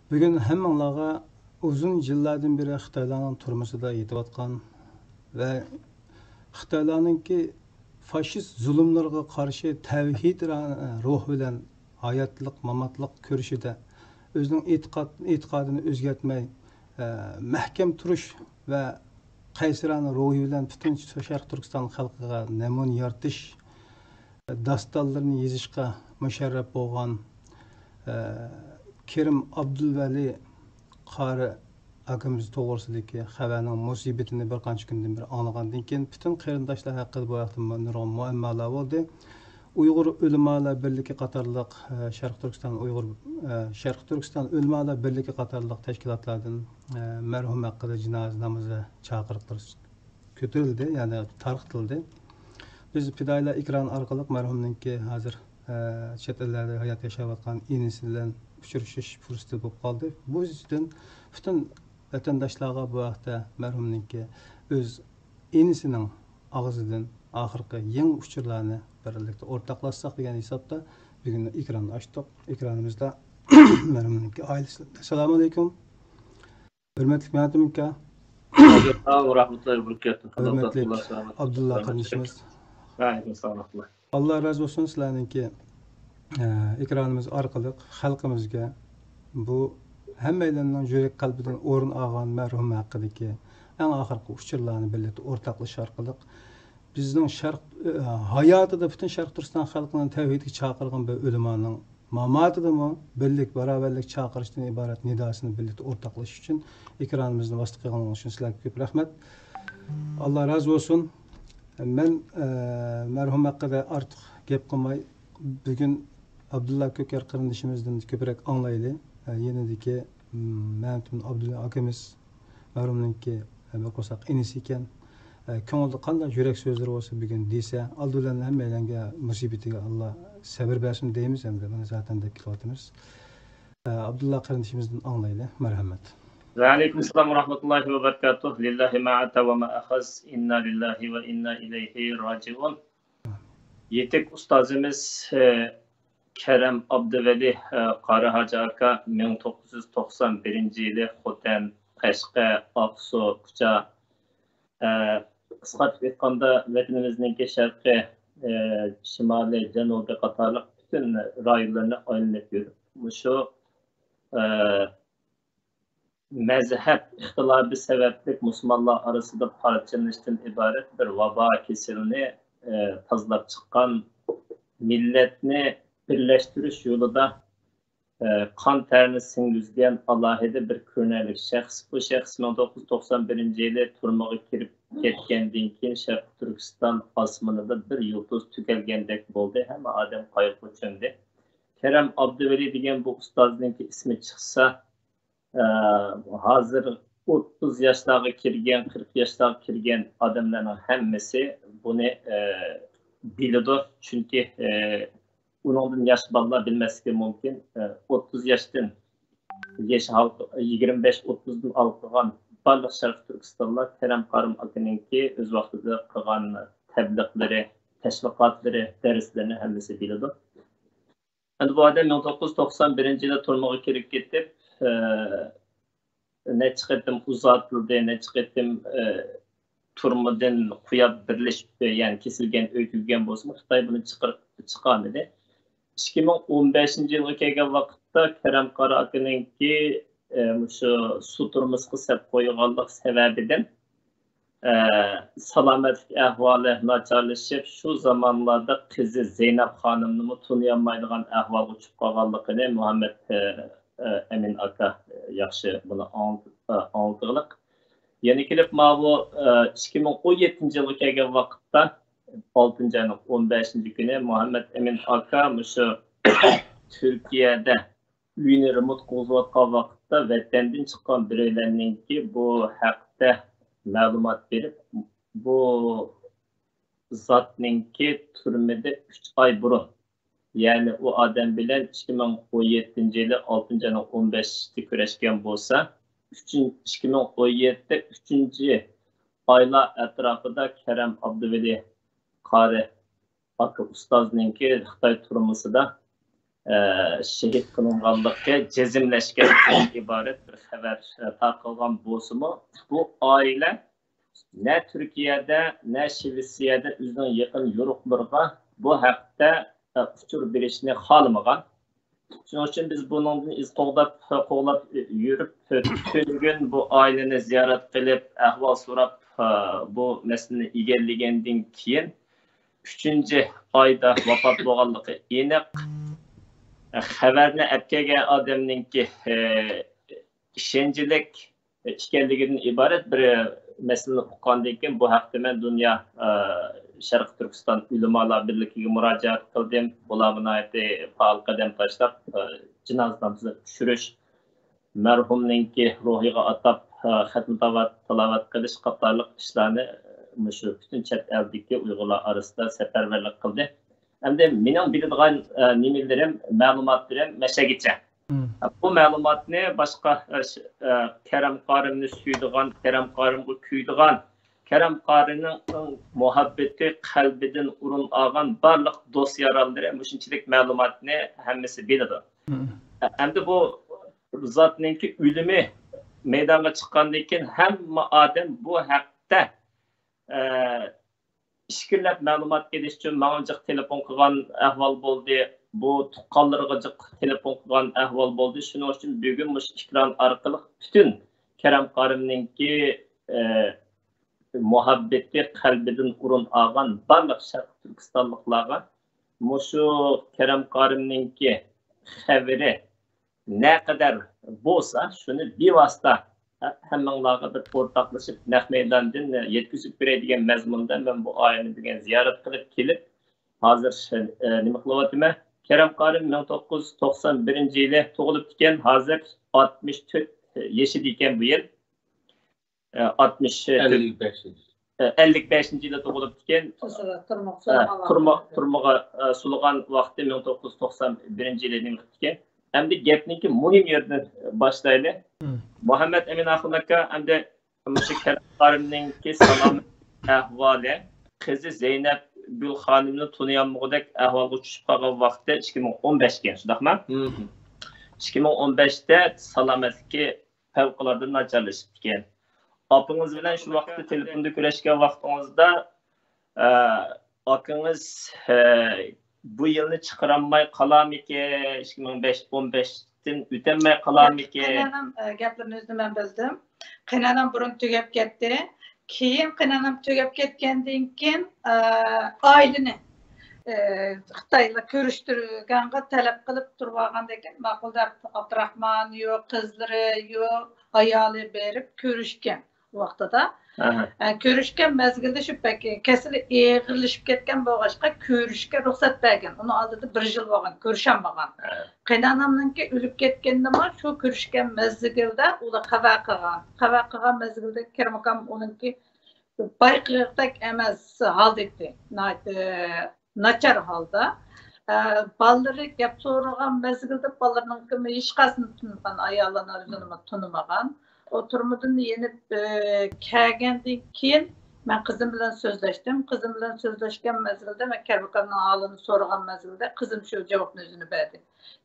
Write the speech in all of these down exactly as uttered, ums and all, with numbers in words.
بۈگۈن ھەممىڭلارغا ئۇزۇن يىللاردىن بېرى خىتايلارنىڭ تۈرمىسىدە يېتىۋاتقان ۋە خىتايلارنىڭكى فاشىست زۇلۇملىرىغا قارشى تەۋھىد روھ بىلەن ھاياتلىق، ماماتلىق كۈرىشىدە ئۆزىنىڭ ئېتىقاد، ئېتىقادىنى ئۆزگەرتمەي، ئە، مەھكەم تۇرۇش ۋە قەيسىرانە روھى بىلەن پۈتۈن شەرقىي تۈركىستان خەلقىگە نەمۇنە يارىتىش، داستانلىرىنى يېزىشقا مۇشەررەپ بولغان، ئە، كېرىم ئابدۇلۋەلى قارى ئاكىمىز توغرىسىدىكى خەۋەرنىڭ مۇسىبىتىنى بىر قانچە كۈندىن بېرى ئاڭلىغاندىن كېيىن، پۈتۈن قېرىنداشلار ھەققىدە بۇ ھەقتە نۇرغۇن مۇئەممالار بولدى. ئۇيغۇر ئۆلىمالار بىرلىكى قاتارلىق، ئە، شەرقىي تۈركىستان ئۇيغۇر، ئە، شەرقىي تۈركىستان ئۆلىمالار بىرلىكى قاتارلىق تەشكىلاتلاردىن، ئە، مەرھۇم ھەققىدە جىنازا نامىزى چاقىرىقلىرى كۆتۈرۈلدى، يەنى تارقىتىلدى. بىز پىدائىيلار ئېكرانى ئارقىلىق مەرھۇمنىڭكى ھازىر، ئە، چەت ئەللەردە ھايات ياشاۋاتقان ئىنىسى بىلەن ئۇچرىشىش پۇرسىتى بولۇپ قالدى. بۇ يۈزىدىن پۈتۈن ۋەتەنداشلارغا بۇ ھەقتە مەرھۇمنىڭكى ئۆز ئىنىسىنىڭ ئاغزىدىن ئاخىرقى يېڭى ئۇچۇرلارنى بىرلىكتە ئورتاقلاشساق دېگەن ھېسابتا بۈگۈن ئېكراننى ئاچتۇق. ئېكرانىمىزدا مەرھۇمنىڭكى ئائىلىسى. ئەسسالامۇ ئەلەيكۇم. ھۆرمەتلىك مەمتىم ئاكا. ئەلەيكۇم ئەسسالام ۋە رەھمەتۇللاھى ۋە بەرىكاتۇھ. ھۆرمەتلىك ئابدۇللا قېرىندىشىمىز. ۋە ئەلەيكۇم ئەسسالام ۋە رەھمەتۇللاھ. ئاللا رازى بولسۇن سىلەرنىڭكى، ئە، ئېكرانىمىز ئارقىلىق خەلقىمىزگە بۇ ھەممەيلەننىڭ يۈرەك قەلبىدىن ئورۇن ئالغان مەرھۇم ھەققىدىكى ئەڭ ئاخىرقى ئۇچۇرلارنى بىرلىكتە ئورتاقلىشىش ئارقىلىق بىزنىڭ شەرق، ئە، ھاياتىدا پۈتۈن شەرقىي تۈركىستان خەلقىنىڭ تەۋھىدكە چاقىرغان بىر ئۆلىمانىڭ ماماتىدىمۇ بىرلىك، باراۋەرلىك چاقىرىشتىن ئىبارەت نىداسىنى بىرلىكتە ئورتاقلىشىش ئۈچۈن ئېكرانىمىزنى ۋاسىتە قىلغىنىڭىز ئۈچۈن سىلەرگە كۆپ رەھمەت. ئاللا رازى بولسۇن. مەن، ئە، مەرھۇم ھەققىدە ئارتۇق گەپ قىلماي، بۈگۈن ئابدۇللا كۆكەر قېرىندىشىمىزدىن كۆپرەك ئاڭلايلى. ئە، يېنىدىكى، م، مەمتىمىن ئابدۇللا ئاكىمىز مەرھۇمنىڭكى بىر قورساق ئىنىسى ئىكەن. ئە، كۆڭلىدە قانداق يۈرەك سۆزلىرى بولسا بۈگۈن دېسە، ئالدى بىلەن ھەممەيلەنگە مۇسىبىتىگە ئاللا سەۋر بەرسۇن دەيمىز، ئەمدى بۇنى زاتەن دەپ كېلىۋاتىمىز. ئە، ئابدۇللا قېرىندىشىمىزدىن ئاڭلايلى. مەرھەمەت. ۋەئەلەيكۇم ئەسسالام ۋە رەھمەتۇللاھى ۋە بەرىكاتۇھ. لىللاھى ما ئەتە ۋە ما ئەخەز. ئىننا لىللاھى ۋە ئىننا ئىلەيھى راجىئۇن. يېتەك ئۇستازىمىز، ئە، كەرەم ئابدۇۋەلى، ئە، قارى ھاجى ئاكا مىڭ توققۇز يۈز توقسان بىرىنچى يىلى خوتەن، قەشقەر، ئاقسۇ، كۇچا، ئە، قىسقارتىپ ئېيتقاندا، ۋەتىنىمىزنىڭكى شەرقىي، ئە، شىمالىي، جەنۇبىي قاتارلىق پۈتۈن رايونلىرىنى ئايلىنىپ يۈرۈپ، مۇشۇ، ئە، مەزھەپ ئىختىلاپى سەۋەبلىك مۇسۇلمانلار ئارىسىدا پارچىلىنىشتىن ئىبارەت بىر ۋابا كېسىلىنى، ئە، تازىلاپ چىققان، مىللەتنى بىرلەشتۈرۈش يولىدا، ئە، قان تەرنى سىڭدۈرگەن ئالاھىدە بىر كۆرنەكلىك شەخس. بۇ شەخس مىڭ توققۇز يۈز توقسان بىرىنچى يىلى تۈرمىگە كىرىپ كەتكەندىن كېيىن، شەرقىي تۈركىستان ئاسمىنىدا بىر يۇلتۇز تۈگەلگەندەك بولدى. ھەممە ئادەم قايغۇغا چۆمدى. كەرەم ئابدۇۋەلى دېگەن بۇ ئۇستازنىڭكى ئىسمى چىقسا، ئە، ھازىر ئوتتۇز ياشلارغا كىرگەن، قىرىق ياشلارغا كىرگەن ئادەملەرنىڭ ھەممىسى بۇنى، ئە، بىلىدۇ. چۈنكى، ئە، ئۇنىڭدىن ياش بالىلار بىلمەسلىكى مۇمكىن. ئە، ئوتتۇز ياشتىن، ياش ھالقى-، يىگىرمە بەش ئوتتۇزدىن ھالقىغان بارلىق شەرقىي تۈركىستانلار كەرەم قارىم ئاكىنىڭكى ئۆز ۋاقتىدا قىلغان تەبلىغلىرى، تەشۋىقاتلىرى، دەرسلىرىنى ھەممىسى بىلىدۇ. ئەمدى بۇ ئادەم مىڭ توققۇز يۈز توقسان بىرىنچى يىلى تۈرمىگە كىرىپ كېتىپ، ئە، نەچچە قېتىم ئۇزارتىلدى، نەچچە قېتىم، ئە، تۈرمىدىن قۇياپ بىرلىشىپ، يەنى كېسىلگەن، ئۆيگە كىرگەن بولسىمۇ، خىتاي بۇنى چىقىرىپ چىقارمىدى. ئىككى مىڭ ئون بەشىنچى يىلغا كەلگەن ۋاقىتتا كەرەم قارى ئاكىنىڭكى، ئە، مۇشۇ سۇ تۈرمىسىگە سەپ قويغانلىق سەۋەبىدىن، ئە، سالامەتلىك ئەھۋالى ناچارلىشىپ، شۇ زامانلاردا قىزى زەينەپ خانىمنىمۇ تونۇيالمايدىغان ئەھۋالغا چۈشۈپ قالغانلىقىنى مۇھەممەت، ئە، ئە، ئەمىن ئاكا، ئە، ياخشى بۇنى ئاڭلىت-، ئە، ئاڭلىتىغلىق. يەنە كېلىپ ماۋۇ، ئە، ئىككى مىڭ ئون يەتتىنچى يىلغا كەلگەن ۋاقىتتا، ئالتىنچى ئاينىڭ ئون بەشىنچى كۈنى مۇھەممەت ئەمىن ئاكا مۇشۇ تۈركىيەدە ئۆينى رېمونت قىلغۇزۇۋاتقان ۋاقىتتا ۋەتەندىن چىققان بىرەيلەننىڭكى بۇ ھەقتە مەلۇمات بېرىپ، بۇ زاتنىڭكى تۈرمىدە ئۈچ ئاي بۇرۇن، يەنى ئۇ ئادەم بىلەن ئىككى مىڭ ئون يەتتىنچى يىلى ئالتىنچى ئاينىڭ ئون بەشىدە كۆرۈشكەن بولسا، ئۈچىنچى، ئىككى مىڭ ئون يەتتە ئۈچىنچى ئايلار ئەتراپىدا كەرەم ئابدۇۋەلى قارى ئاكا ئۇستازنىڭكى خىتاي تۈرمىسىدا، ئە، شېھىت قىلىنغانلىقى جەزملەشكەندىن ئىبارەت بىر خەۋەر، ئە، تارقالغان بولسىمۇ، بۇ ئائىلە نە تۈركىيەدە، نە شىۋېتسىيەدە ئۆزىنىڭ يېقىن يورۇقلىرىغا بۇ ھەقتە، ئە، ئۇچۇر بېرىشنى خالىمىغان. شۇنىڭ ئۈچۈن بىز بۇنىڭدىن ئىز قوغلاپ، قوغلاپ يۈرۈپ، تۈنۈگۈن بۇ ئائىلىنى زىيارەت قىلىپ، ئەھۋال سوراپ، بۇ مەسىلىنى ئىگىلىگەندىن كېيىن، ئۈچىنچى ئايدا ۋاپات بولغانلىقى ئېنىق. خەۋەرنى ئەپ كەلگەن ئادەمنىڭكى ئىشەنچلىك ئىكەنلىكىدىن ئىبارەت بىر مەسىلىنى ئۇققاندىن كېيىن، بۇ ھەقتە مەن دۇنيا، ئە، شەرقىي تۈركىستان ئۆلىمالار بىرلىكىگە مۇراجىئەت قىلدىم. بۇلارمۇ ناھايىتى پائال قەدەم تاشلاپ، ئە، جىنازا نامىزىنى چۈشۈرۈش، مەرھۇمنىڭكى روھىغا ئاتاپ، ئە، خەتمە تاۋات-، تىلاۋەت قىلىش قاتارلىق ئىشلارنى، ئە، مۇشۇ پۈتۈن چەت ئەلدىكى ئۇيغۇرلار ئارىسىدا سەپەرۋەرلىك قىلدى. ئەمدى مېنىڭ بىلىدىغان، ئە، نېمىلىرىم، مەلۇماتلىرىم مەشەگىچە. بۇ مەلۇماتنى باشقا، ئە، ش-، ئە، كەرەم قارىمنى سۆيىدىغان، كەرەم قارىمغا كۆيىدىغان، كەرەم قارىنىڭ مۇھەببىتى قەلبىدىن ئورۇن ئالغان بارلىق دوست-يارانلىرى مۇشۇنچىلىك مەلۇماتنى ھەممىسى بىلىدۇ. ئە، ئەمدى بۇ زاتنىڭكى ئۆلۈمى مەيدانغا چىققاندىن كېيىن، ھەممە ئادەم بۇ ھەقتە، ئە، ئىچكىرىلەپ مەلۇمات ئېلىش ئۈچۈن ماڭا جىق تېلېفون قىلغان ئەھۋال بولدى. بۇ تۇغقانلىرىغا جىق تېلېفون قىلغان ئەھۋال بولدى. شۇنىڭ ئۈچۈن بۈگۈن مۇشۇ ئېكران ئارقىلىق پۈتۈن كەرەم قارىمنىڭكى، ئە، مۇھەببىتى قەلبىدىن ئورۇن ئالغان بارلىق شەرقىي تۈركىستانلىقلارغا مۇشۇ كەرەم قارىمنىڭكى خەۋىرى نەقەدەر بولسا، شۇنى بىۋاسىتە ھە-، ھەممىڭلارغا بىر ئورتاقلىشىپ، نەق مەيداندىن يەتكۈزۈپ بېرەي دېگەن مەزمۇندا مەن بۇ ئائىلىنى بۈگۈن زىيارەت قىلىپ كېلىپ، ھازىر، ئە، نېمە قىلىۋاتىمەن؟ كەرەم قارىم مىڭ توققۇز يۈز توقسان بىرىنچى يىلى تۇغۇلۇپتىكەن، ھازىر ئاتمىش تۆت يېشىدا ئىكەن بۇ يىل. ئە، ئاتمىش، ئەللىك بەشىنچى. ئە، ئەللىك بەشىنچى يىلى تۇغۇلۇپتىكەن. تۇرمۇ-، ئە، تۇرمۇ-، تۇرمىغا، ئە، سولىغان ۋاقتى مىڭ توققۇز يۈز توقسان بىرىنچى يىلى نېمە قىپتىكەن. ئەمدى گەپنىڭكى مۇھىم يېرىدىن باشلايلى. مۇھەممەد ئەمىن ئاخۇن ئاكا، ئەمدى مۇشۇ كەرەم قارىمنىڭكى سالامەت ئەھۋالى، قىزى زەينەپگۈل خانىمنى تونۇيالمىغۇدەك ئەھۋالغا چۈشۈپ قالغان ۋاقتى ئىككى مىڭ ئون بەش ئىكەن، شۇنداقمۇ؟ ئىككى مىڭ ئون بەشتە سالامەتلىكى پەۋقۇلئاددە ناچارلىشىپتىكەن. ئاپىڭىز بىلەن شۇ ۋاقىتتا تېلېفوندا كۆرۈشكەن ۋاقتىڭىزدا، ئە، ئاكىڭىز، ئە، بۇ يىلنى چىقىرالماي قالارمىكىن، ئىككى مىڭ بەش، ئون بەشتىن ئۆتەلمەي قالارمىكىن؟ قېيىنئانام، ئە، گەپلىرىنى ئۆزىنى مەن بۆلدۈم. قېيىنئانام بۇرۇن تۈگەپ كەتتى. كېيىن قېيىنئانام تۈگەپ كەتكەندىن كېيىن، ئە، ئائىلىنى، ئە، خىتايلار كۆرۈشتۈرگەنگە تەلەپ قىلىپ تۇرۇۋالغاندىن كېيىن، ماقۇل دەپ، ئابدۇراخمان يوق، قىزلىرى يوق، ئايالى بېرىپ كۆرۈشكەن ۋاقتىدا. ئە، كۆرۈشكەن مەزگىلدە شۇ بەك كېسىلى ئېغىرلىشىپ كەتكەن بولغاچقا، كۆرۈشكە رۇخسەت بەرگەن. ئۇنىڭ ئالدىدا بىر يىل بولغان، كۆرۈشەلمىگەن. قېيىنئانامنىڭكى ئۆلۈپ كەتكەندىمۇ شۇ كۆرۈشكەن مەزگىلدە ئۇلار خەۋەر قىلغان. خەۋەر قىلغان مەزگىلدە كېرىم ئاكام ئۇنىڭكى بايىقىدەك ئەمەس ھالدا ئىدى. ناھايىتى ناچار ھالدا. ئە، بالىلىرى گەپ سورىغان مەزگىلدە بالىلىرىنىڭكىمۇ ھېچقايسىنى تونۇمىغان، ئاياللىرىنى ئۆزىنىمۇ تونۇمىغان. ئۇ تۈرمىدىن يېنىپ، ئە، كەلگەندىن كېيىن مەن قىزىم بىلەن سۆزلەشتىم. قىزىم بىلەن سۆزلەشكەن مەزگىلدە مەن كەرىم ئاكامنىڭ ھالىنى سورىغان مەزگىلدە قىزىم شۇ جاۋابنى ئۆزىنى بەردى.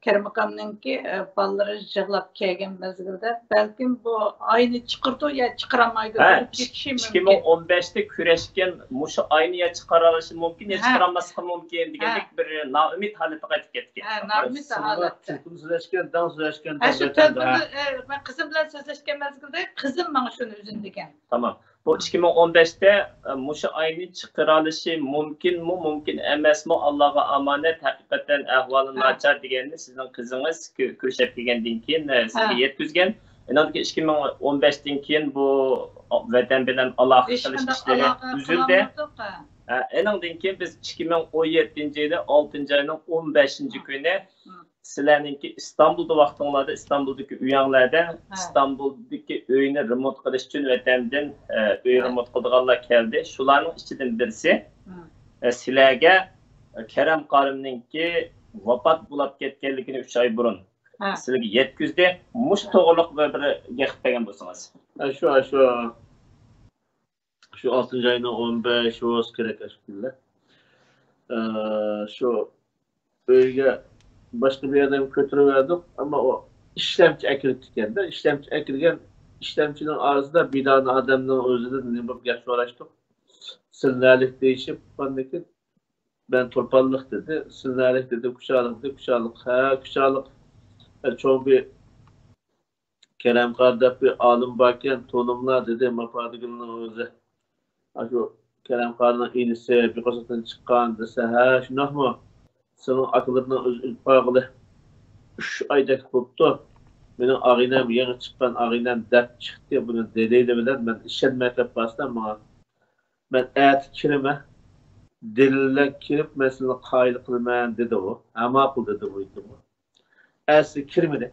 كەرىم ئاكامنىڭكى، ئە، بالىلىرى يىغلاپ كەلگەن مەزگىلدە، بەلكىم بۇ ئاينى چىقىرىدۇ يا چىقىرالمايدۇ، ھە، ئۆلۈپ كېتىشى مۇمكىن. ئىككى مىڭ ئون بەشتە كۆرۈشكەن مۇشۇ ئاينى يا چىقىرالايشى مۇمكىن، يا ھە. چىقىرالماسلىقى مۇمكىن دېگەندەك ھە. بىر نائۈمىد ھالەتكە قايتىپ كەتكەن. ھە، نائۈمىد ھالەتتە. تېلېفوندا سۆزلەشكەن، دەڭ سۆزلەشكەن، ھە، شۇ تېلېفوندا، ئە، مەن قىزىم بىلەن سۆزلەشكەن مەزگىلدە قىزىم ماڭا شۇنى ئۆزۈن دېگەن. تامام. بۇ ئىككى مىڭ ئون بەشتە، ئە، مۇشۇ ئاينى چىقىرالىشى مۇمكىنمۇ، مۇمكىن ئەمەسمۇ، ئاللاغا ئامانەت، ھەقىقەتەن ئەھۋالى ھە. ناچار دېگەننى سىزنىڭ قىزىڭىز كۆ-، كۆرۈشۈپ كەلگەندىن كېيىن، ئە، سىزگە ھە. يەتكۈزگەن. ئۇنىڭدىن كېيىن ئىككى مىڭ ئون بەشتىن كېيىن بۇ ۋەتەن بىلەن ئالاقە قىلىش ھېچقانداق ئىشلىرى ئالاقە ئۈزۈلدى. قىلالمىدۇق، ھە. ھە، ئۇنىڭدىن كېيىن بىز ئىككى مىڭ ئون يەتتىنچى يىلى ئالتىنچى ئاينىڭ ئون بەشىنچى كۈنى ھە. سىلەرنىڭكى ئىستانبۇلدا ۋاقتىڭلاردا، ئىستانبۇلدىكى ئۆيۈڭلەردە، ھە. ئىستانبۇلدىكى ئۆينى رېمونت قىلىش ئۈچۈن ۋەتەندىن، ئە، ئۆي ھە. رېمونت قىلىدىغانلار كەلدى. شۇلارنىڭ ئىچىدىن بىرسى، ھە. ئە، سىلەرگە، ئە، كەرەم قارىمنىڭكى ۋاپات بولاپ كەتكەنلىكىنى ئۈچ ئاي بۇرۇن ھە. سىلەرگە يەتكۈزدى. مۇشۇ توغرىلىق بىر، بىر گەپ قىلىپ بەرگەن بولسىڭىز. ئە، شۇ، شۇ، شۇ ئالتىنچى ئاينىڭ ئون بەشى بولسا كېرەك، ئاشۇ كۈنلەر. ئە، شۇ ئۆيگە باشقا بىر يەردىن كۆتۈرۈۋەردۇق، ئەمما ئۇ ئىشلەمچى ئەكىرىپتىكەن-دە. ئىشلەمچى ئەكىرگەن، ئىشلەمچىنىڭ ئارىسىدا بىدانە ئادەمنىڭ ئۆزىدىن نېمە بىر گەپ سوراشتۇق. سىلنەلىك دېيىشىپ، ئاندىن كېيىن مەن تۇرپانلىق دېدى. سىلنەلىك دېدى، كۇچالىق دېدى، كۇچالىق. ھە، كۇچالىق. ھە، چوڭ بىر كەرەم قارى دەپ بىر ئالىم باركەن، تونۇملا دېدى ماپادىگۈلنىڭ ئۆزى. ئاشۇ كەرەم قارىنىڭ ئىنىسى بىقاساتتىن چىققان دېسە، ھە، شۇنداقمۇ؟ سېنىڭ ئاكىلىرىنىڭ ئۆزى ئۆلۈپ قالغىلى ئۈچ ئايدەك بوپتۇ. مېنىڭ ئاغىنەم، يېڭى چىققان ئاغىنەم دەپ چىقتى. بۇنى دەلىلى بىلەن مەن ئىشەنمەي قېلىپ قالسام ماڭا. مەن ئەتە كىرىمەن. دەلىل بىلەن كىرىپ، مەن سېنى قايىل قىلىمەن، دېدى ئۇ. ھە، ماقۇل، دېدى ئۇ. ئەتىسى كىرمىدى.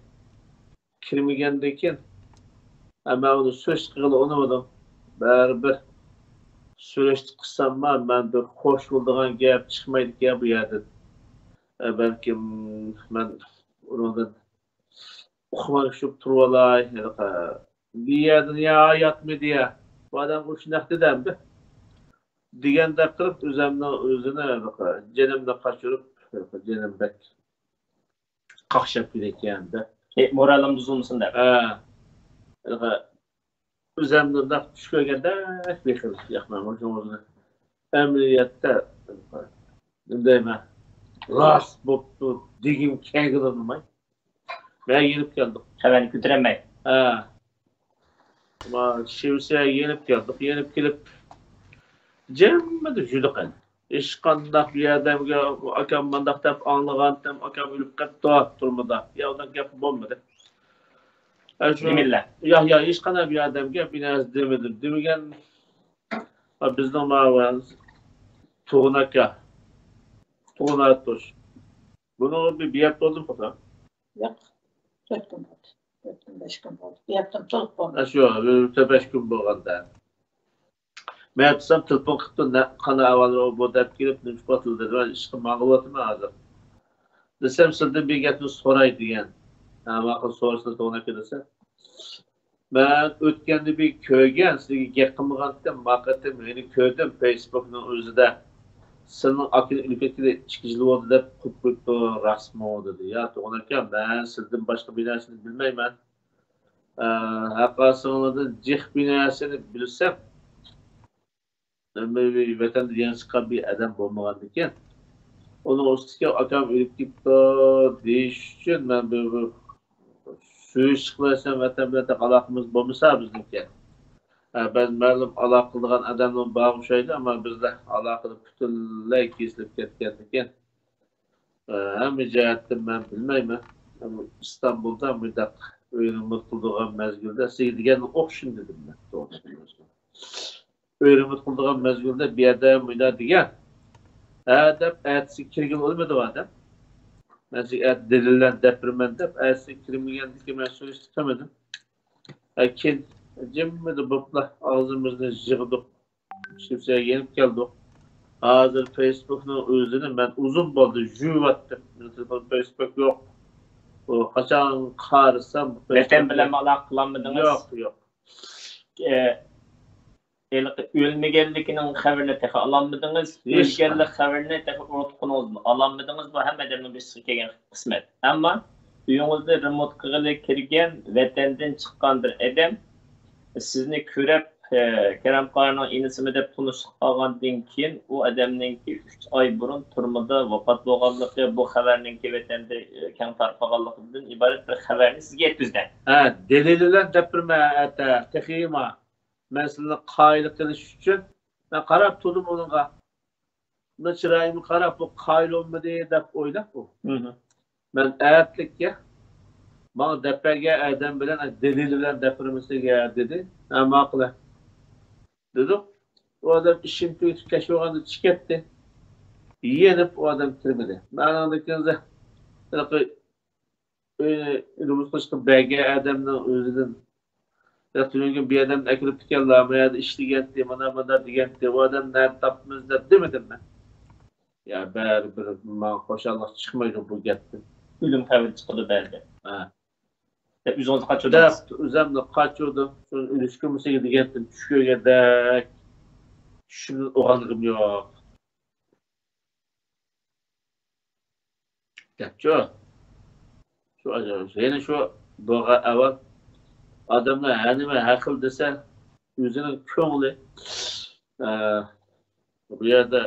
كىرمىگەندىن كېيىن، ھە، مەن ئۇنى سۈرۈشتە قىلغىلى ئۇنىمىدىم. بەرىبىر سۈرۈشتە قىلساممۇ، مەن بىر خوش بولىدىغان گەپ چىقمايدىكەن بۇ يەردىن. ئە، بەلكىم مەن ئۇنىڭدىن ئۇقماي شۇ تۇرۇۋالاي. ھېلىقى بىر يەردىن يا ياتمىدى يا. بۇ ئادەم ئۇ شۇنداق دېدى ئەمدى. دېگەندەك قىلىپ ئۆزەمنىڭ ئۆزىنى ھېلىقى جېنىمنى قاچۇرۇپ، ھېلىقى جېنىم بەك قاقشاپ كېتىدىكەن-دە. ئى، مورالىم بۇزۇلمىسۇن دەپ. ھە. ھېلىقى ئۆزەمنى بۇنداق چۈش كۆرگەندەك بىر خىل ياقمايمەن شۇنىڭ ئۆزىنى. ئەمەلىيەتتە، نېمە دەيمەن، راست بوپتۇ دېگۈم كەلگىلى ئۇنىماي. مەن يېنىپ كەلدۇق. خەۋەرنى كۆتۈرەلمەي. ھە. ما، شىۋېتسىيەگە يېنىپ كەلدۇق. يېنىپ كېلىپ، جىممىدە يۈردۇق ئەمدى. ھېچقانداق بىر ئادەمگە، ئاكام مانداق دەپ ئاڭلىغانتىم، ئاكام ئۆلۈپ قاپتۇ تۈرمىدە. يا ئۇنداق گەپ بولمىدى. ئە، شۇ نېمىلا؟ ياق، ياق، ھېچقانداق بىر ئادەمگە بىر نەرسە دېمىدىم. دېمىگەن، ئا، بىزنىڭ ماۋۇ تۇغۇن ئاكا. تۇغۇن ئاتۇش. بۇنىڭغا بىر، بىر ھەپتە بولدىمۇ قوشا؟ ياق، تۆت كۈن بولدى. تۆت كۈن، بەش كۈن بولدى. بىر ھەپتىمۇ تولۇق بولمىدى. ئە، شۇ، بىر ھەپتە، بەش كۈن بولغاندا. مەن ئېيتسام، تېلېفون قىپتۇ، نە، قانداق ئەھۋاللار بۇ دەپ كېلىپ، نېمە ئىش قىلىۋاتىدۇ دېدى. مەن ئىشقا ماڭغىلىۋاتىمەن ھازىر. دېسەم، سىزدىن بىر گەپنى سوراي دېگەن. ھە، ماقۇل، سورىسىلا، توغرا كېلىسە. مەن ئۆتكەندە بىر كۆرگەن، سىزگە گەپ قىلمىغانتىم، ما قېتىم يەنە كۆردۈم فېيسبۇكنىڭ ئۆزىدە. سىلىنىڭ ئاكىنى ئۆلۈپ كەتكىلى ئىككى يىل بولدى دەپ قويۇپ قويۇپتۇ، راستمۇ؟ دېدى. يا، توغرا ئىكەن، مەن سىزدىن باشقا بىر نەرسىنى بىلمەيمەن. ئە، ھەققاسىڭلاردىن جىق بىر نەرسىنى بىلسەم، ئەمەلىي ۋەتەندە يېڭى چىققان بىر ئادەم بولمىغاندىكىن، ئۇنىڭ ئۈستىگە ئاكام ئۆلۈپ كېتىپتۇ دېيىش ئۈچۈن مەن بىر، بىر سۈرۈشتە قىلىۋەتسەم، ۋەتەن بىلەن ئالاقىمىز بولمىسا بىزنىڭكى. ھە، بەزى مەلۇم ئالاقە قىلىدىغان ئادەملەر بار ئوخشايدۇ، ئەمما بىزدە ئالاقىلىرى پۈتۈنلەي كېسىلىپ كەتكەندىكىن، ھەممە جەھەتتىن مەن بىلمەيمەن. ئىستانبۇلدا مۇنداق ئۆي رېمونت قىلىدىغان مەزگىلدە سىزگە دېگەننى ئوخشىدىم دېدىم مەن. ئۆي رېمونت قىلىدىغان مەزگىلدە بۇ يەردە مۇنداق دېگەن. ھە دەپ ئەتىسى كىرگىلى بولمىدى ئادەم. مەن سىزگە ئەتە دەلىللەرنى دەپ بېرىمەن دەپ ئەتىسى كىرمىگەندىكىن مەن سۈرۈشتە قىلمىدىم. ھە، كېيىن جىممىدە بوپلا ئاغزىمىزنى يىغدۇق. شىۋېتسىيەگە يېنىپ كەلدۇق. ھازىر فېيسبۇكنىڭ ئۆزىنى مەن ئۇزۇن بولدى يۇيۇۋەتتىم. مېنىڭ تېلېفونۇم فېيسبۇك يوق. ئۇ قاچان قارىسام، ۋەتەن بىلەن ئالاقە قىلالمىدىڭىز؟ يوق، يوق. ئە، ھېلىقى ئۆلمىگەنلىكىنىڭ خەۋىرىنى تېخى ئالالمىدىڭىز. ھېچ ئۆلگەنلىك خەۋىرىنى تېخى ئۇرۇق-تۇغقىنىڭىزدىن ئالالمىدىڭىز. بۇ ھەممە ئادەمنىڭ بېشىغا كەلگەن قىسمەت. ئەمما ئۆيىڭىزنى رېمونت قىلغىلى كىرگەن ۋەتەندىن چىققان بىر ئادەم سىزنى كۆرۈپ، ئە، كەرەم قارىنىڭ ئىنىسىمۇ دەپ تونۇشلۇق قىلغاندىن كېيىن، ئۇ ئادەمنىڭكى ئۈچ ئاي بۇرۇن تۈرمىدە ۋاپات بولغانلىقى، بۇ خەۋەرنىڭكى ۋەتەندە، ئە، كەڭ تارقالغانلىقىدىن ئىبارەت بىر خەۋەرنى سىزگە يەتكۈزدى. ھە، دەلىلى بىلەن دەپ بېرىمەن ئەتە، تېخىما. مەن سىلىنى قايىل قىلىش ئۈچۈن، مەن قاراپ تۇردۇم ئۇنىڭغا. بۇ چىرايىمغا قاراپ، بۇ قايىل بولمىدى دەپ ئويلاپ ئۇ. مەن ئەتىلىككە ماڭا دەپ بەرگەن ئادەم بىلەن، دەلىل بىلەن دەپ بېرىمىز سىزگە دېدى. ھە، ماقۇل دېدۇق. ئۇ ئادەم ئىشىنى تۈگىتىپ كەچ بولغاندا چىقىپ كەتتى. يېنىپ ئۇ ئادەم كىرمىدى. مەن ئاندىن كېيىن ھېلىقى ئۆينى رېمونت قىلىشقا بەرگەن ئادەمنىڭ ئۆزىدىن، يا تۈنۈگۈن بىر ئادەمنى ئەكىرىپتىكەنلا، ما يەردە ئىشلىگەنتى، مانا مانا دېگەنتى، ئۇ ئادەمنى نەدە تاپىمىز دەپ دېمىدىم مەن. يا بەرىبىر ماڭا خۇشاللىق چىقمايدۇ بۇ گەپتىن. ئۆلۈم خەۋىرى چىقىدۇ بەزىدە. ھە. دەپ ئۆزىڭىزنى قاچۇردىڭىز. دەپ ئۆزۈمنى قاچۇردۇم. شۇ ئۆلۈشكە مۇسىگە دېگەنتىم، چۈش كۆرگەندەك. چۈشۈمدىن ئويغانغىنىم يوق. دەپچۇ. شۇ ئاجايىپ. يەنە شۇ بولغان ئەھۋال، ئادەملەر ھەر نېمە ھەر خىل دېسە، ئۆزىنىڭ كۆڭلى، ئە، بۇ يەردە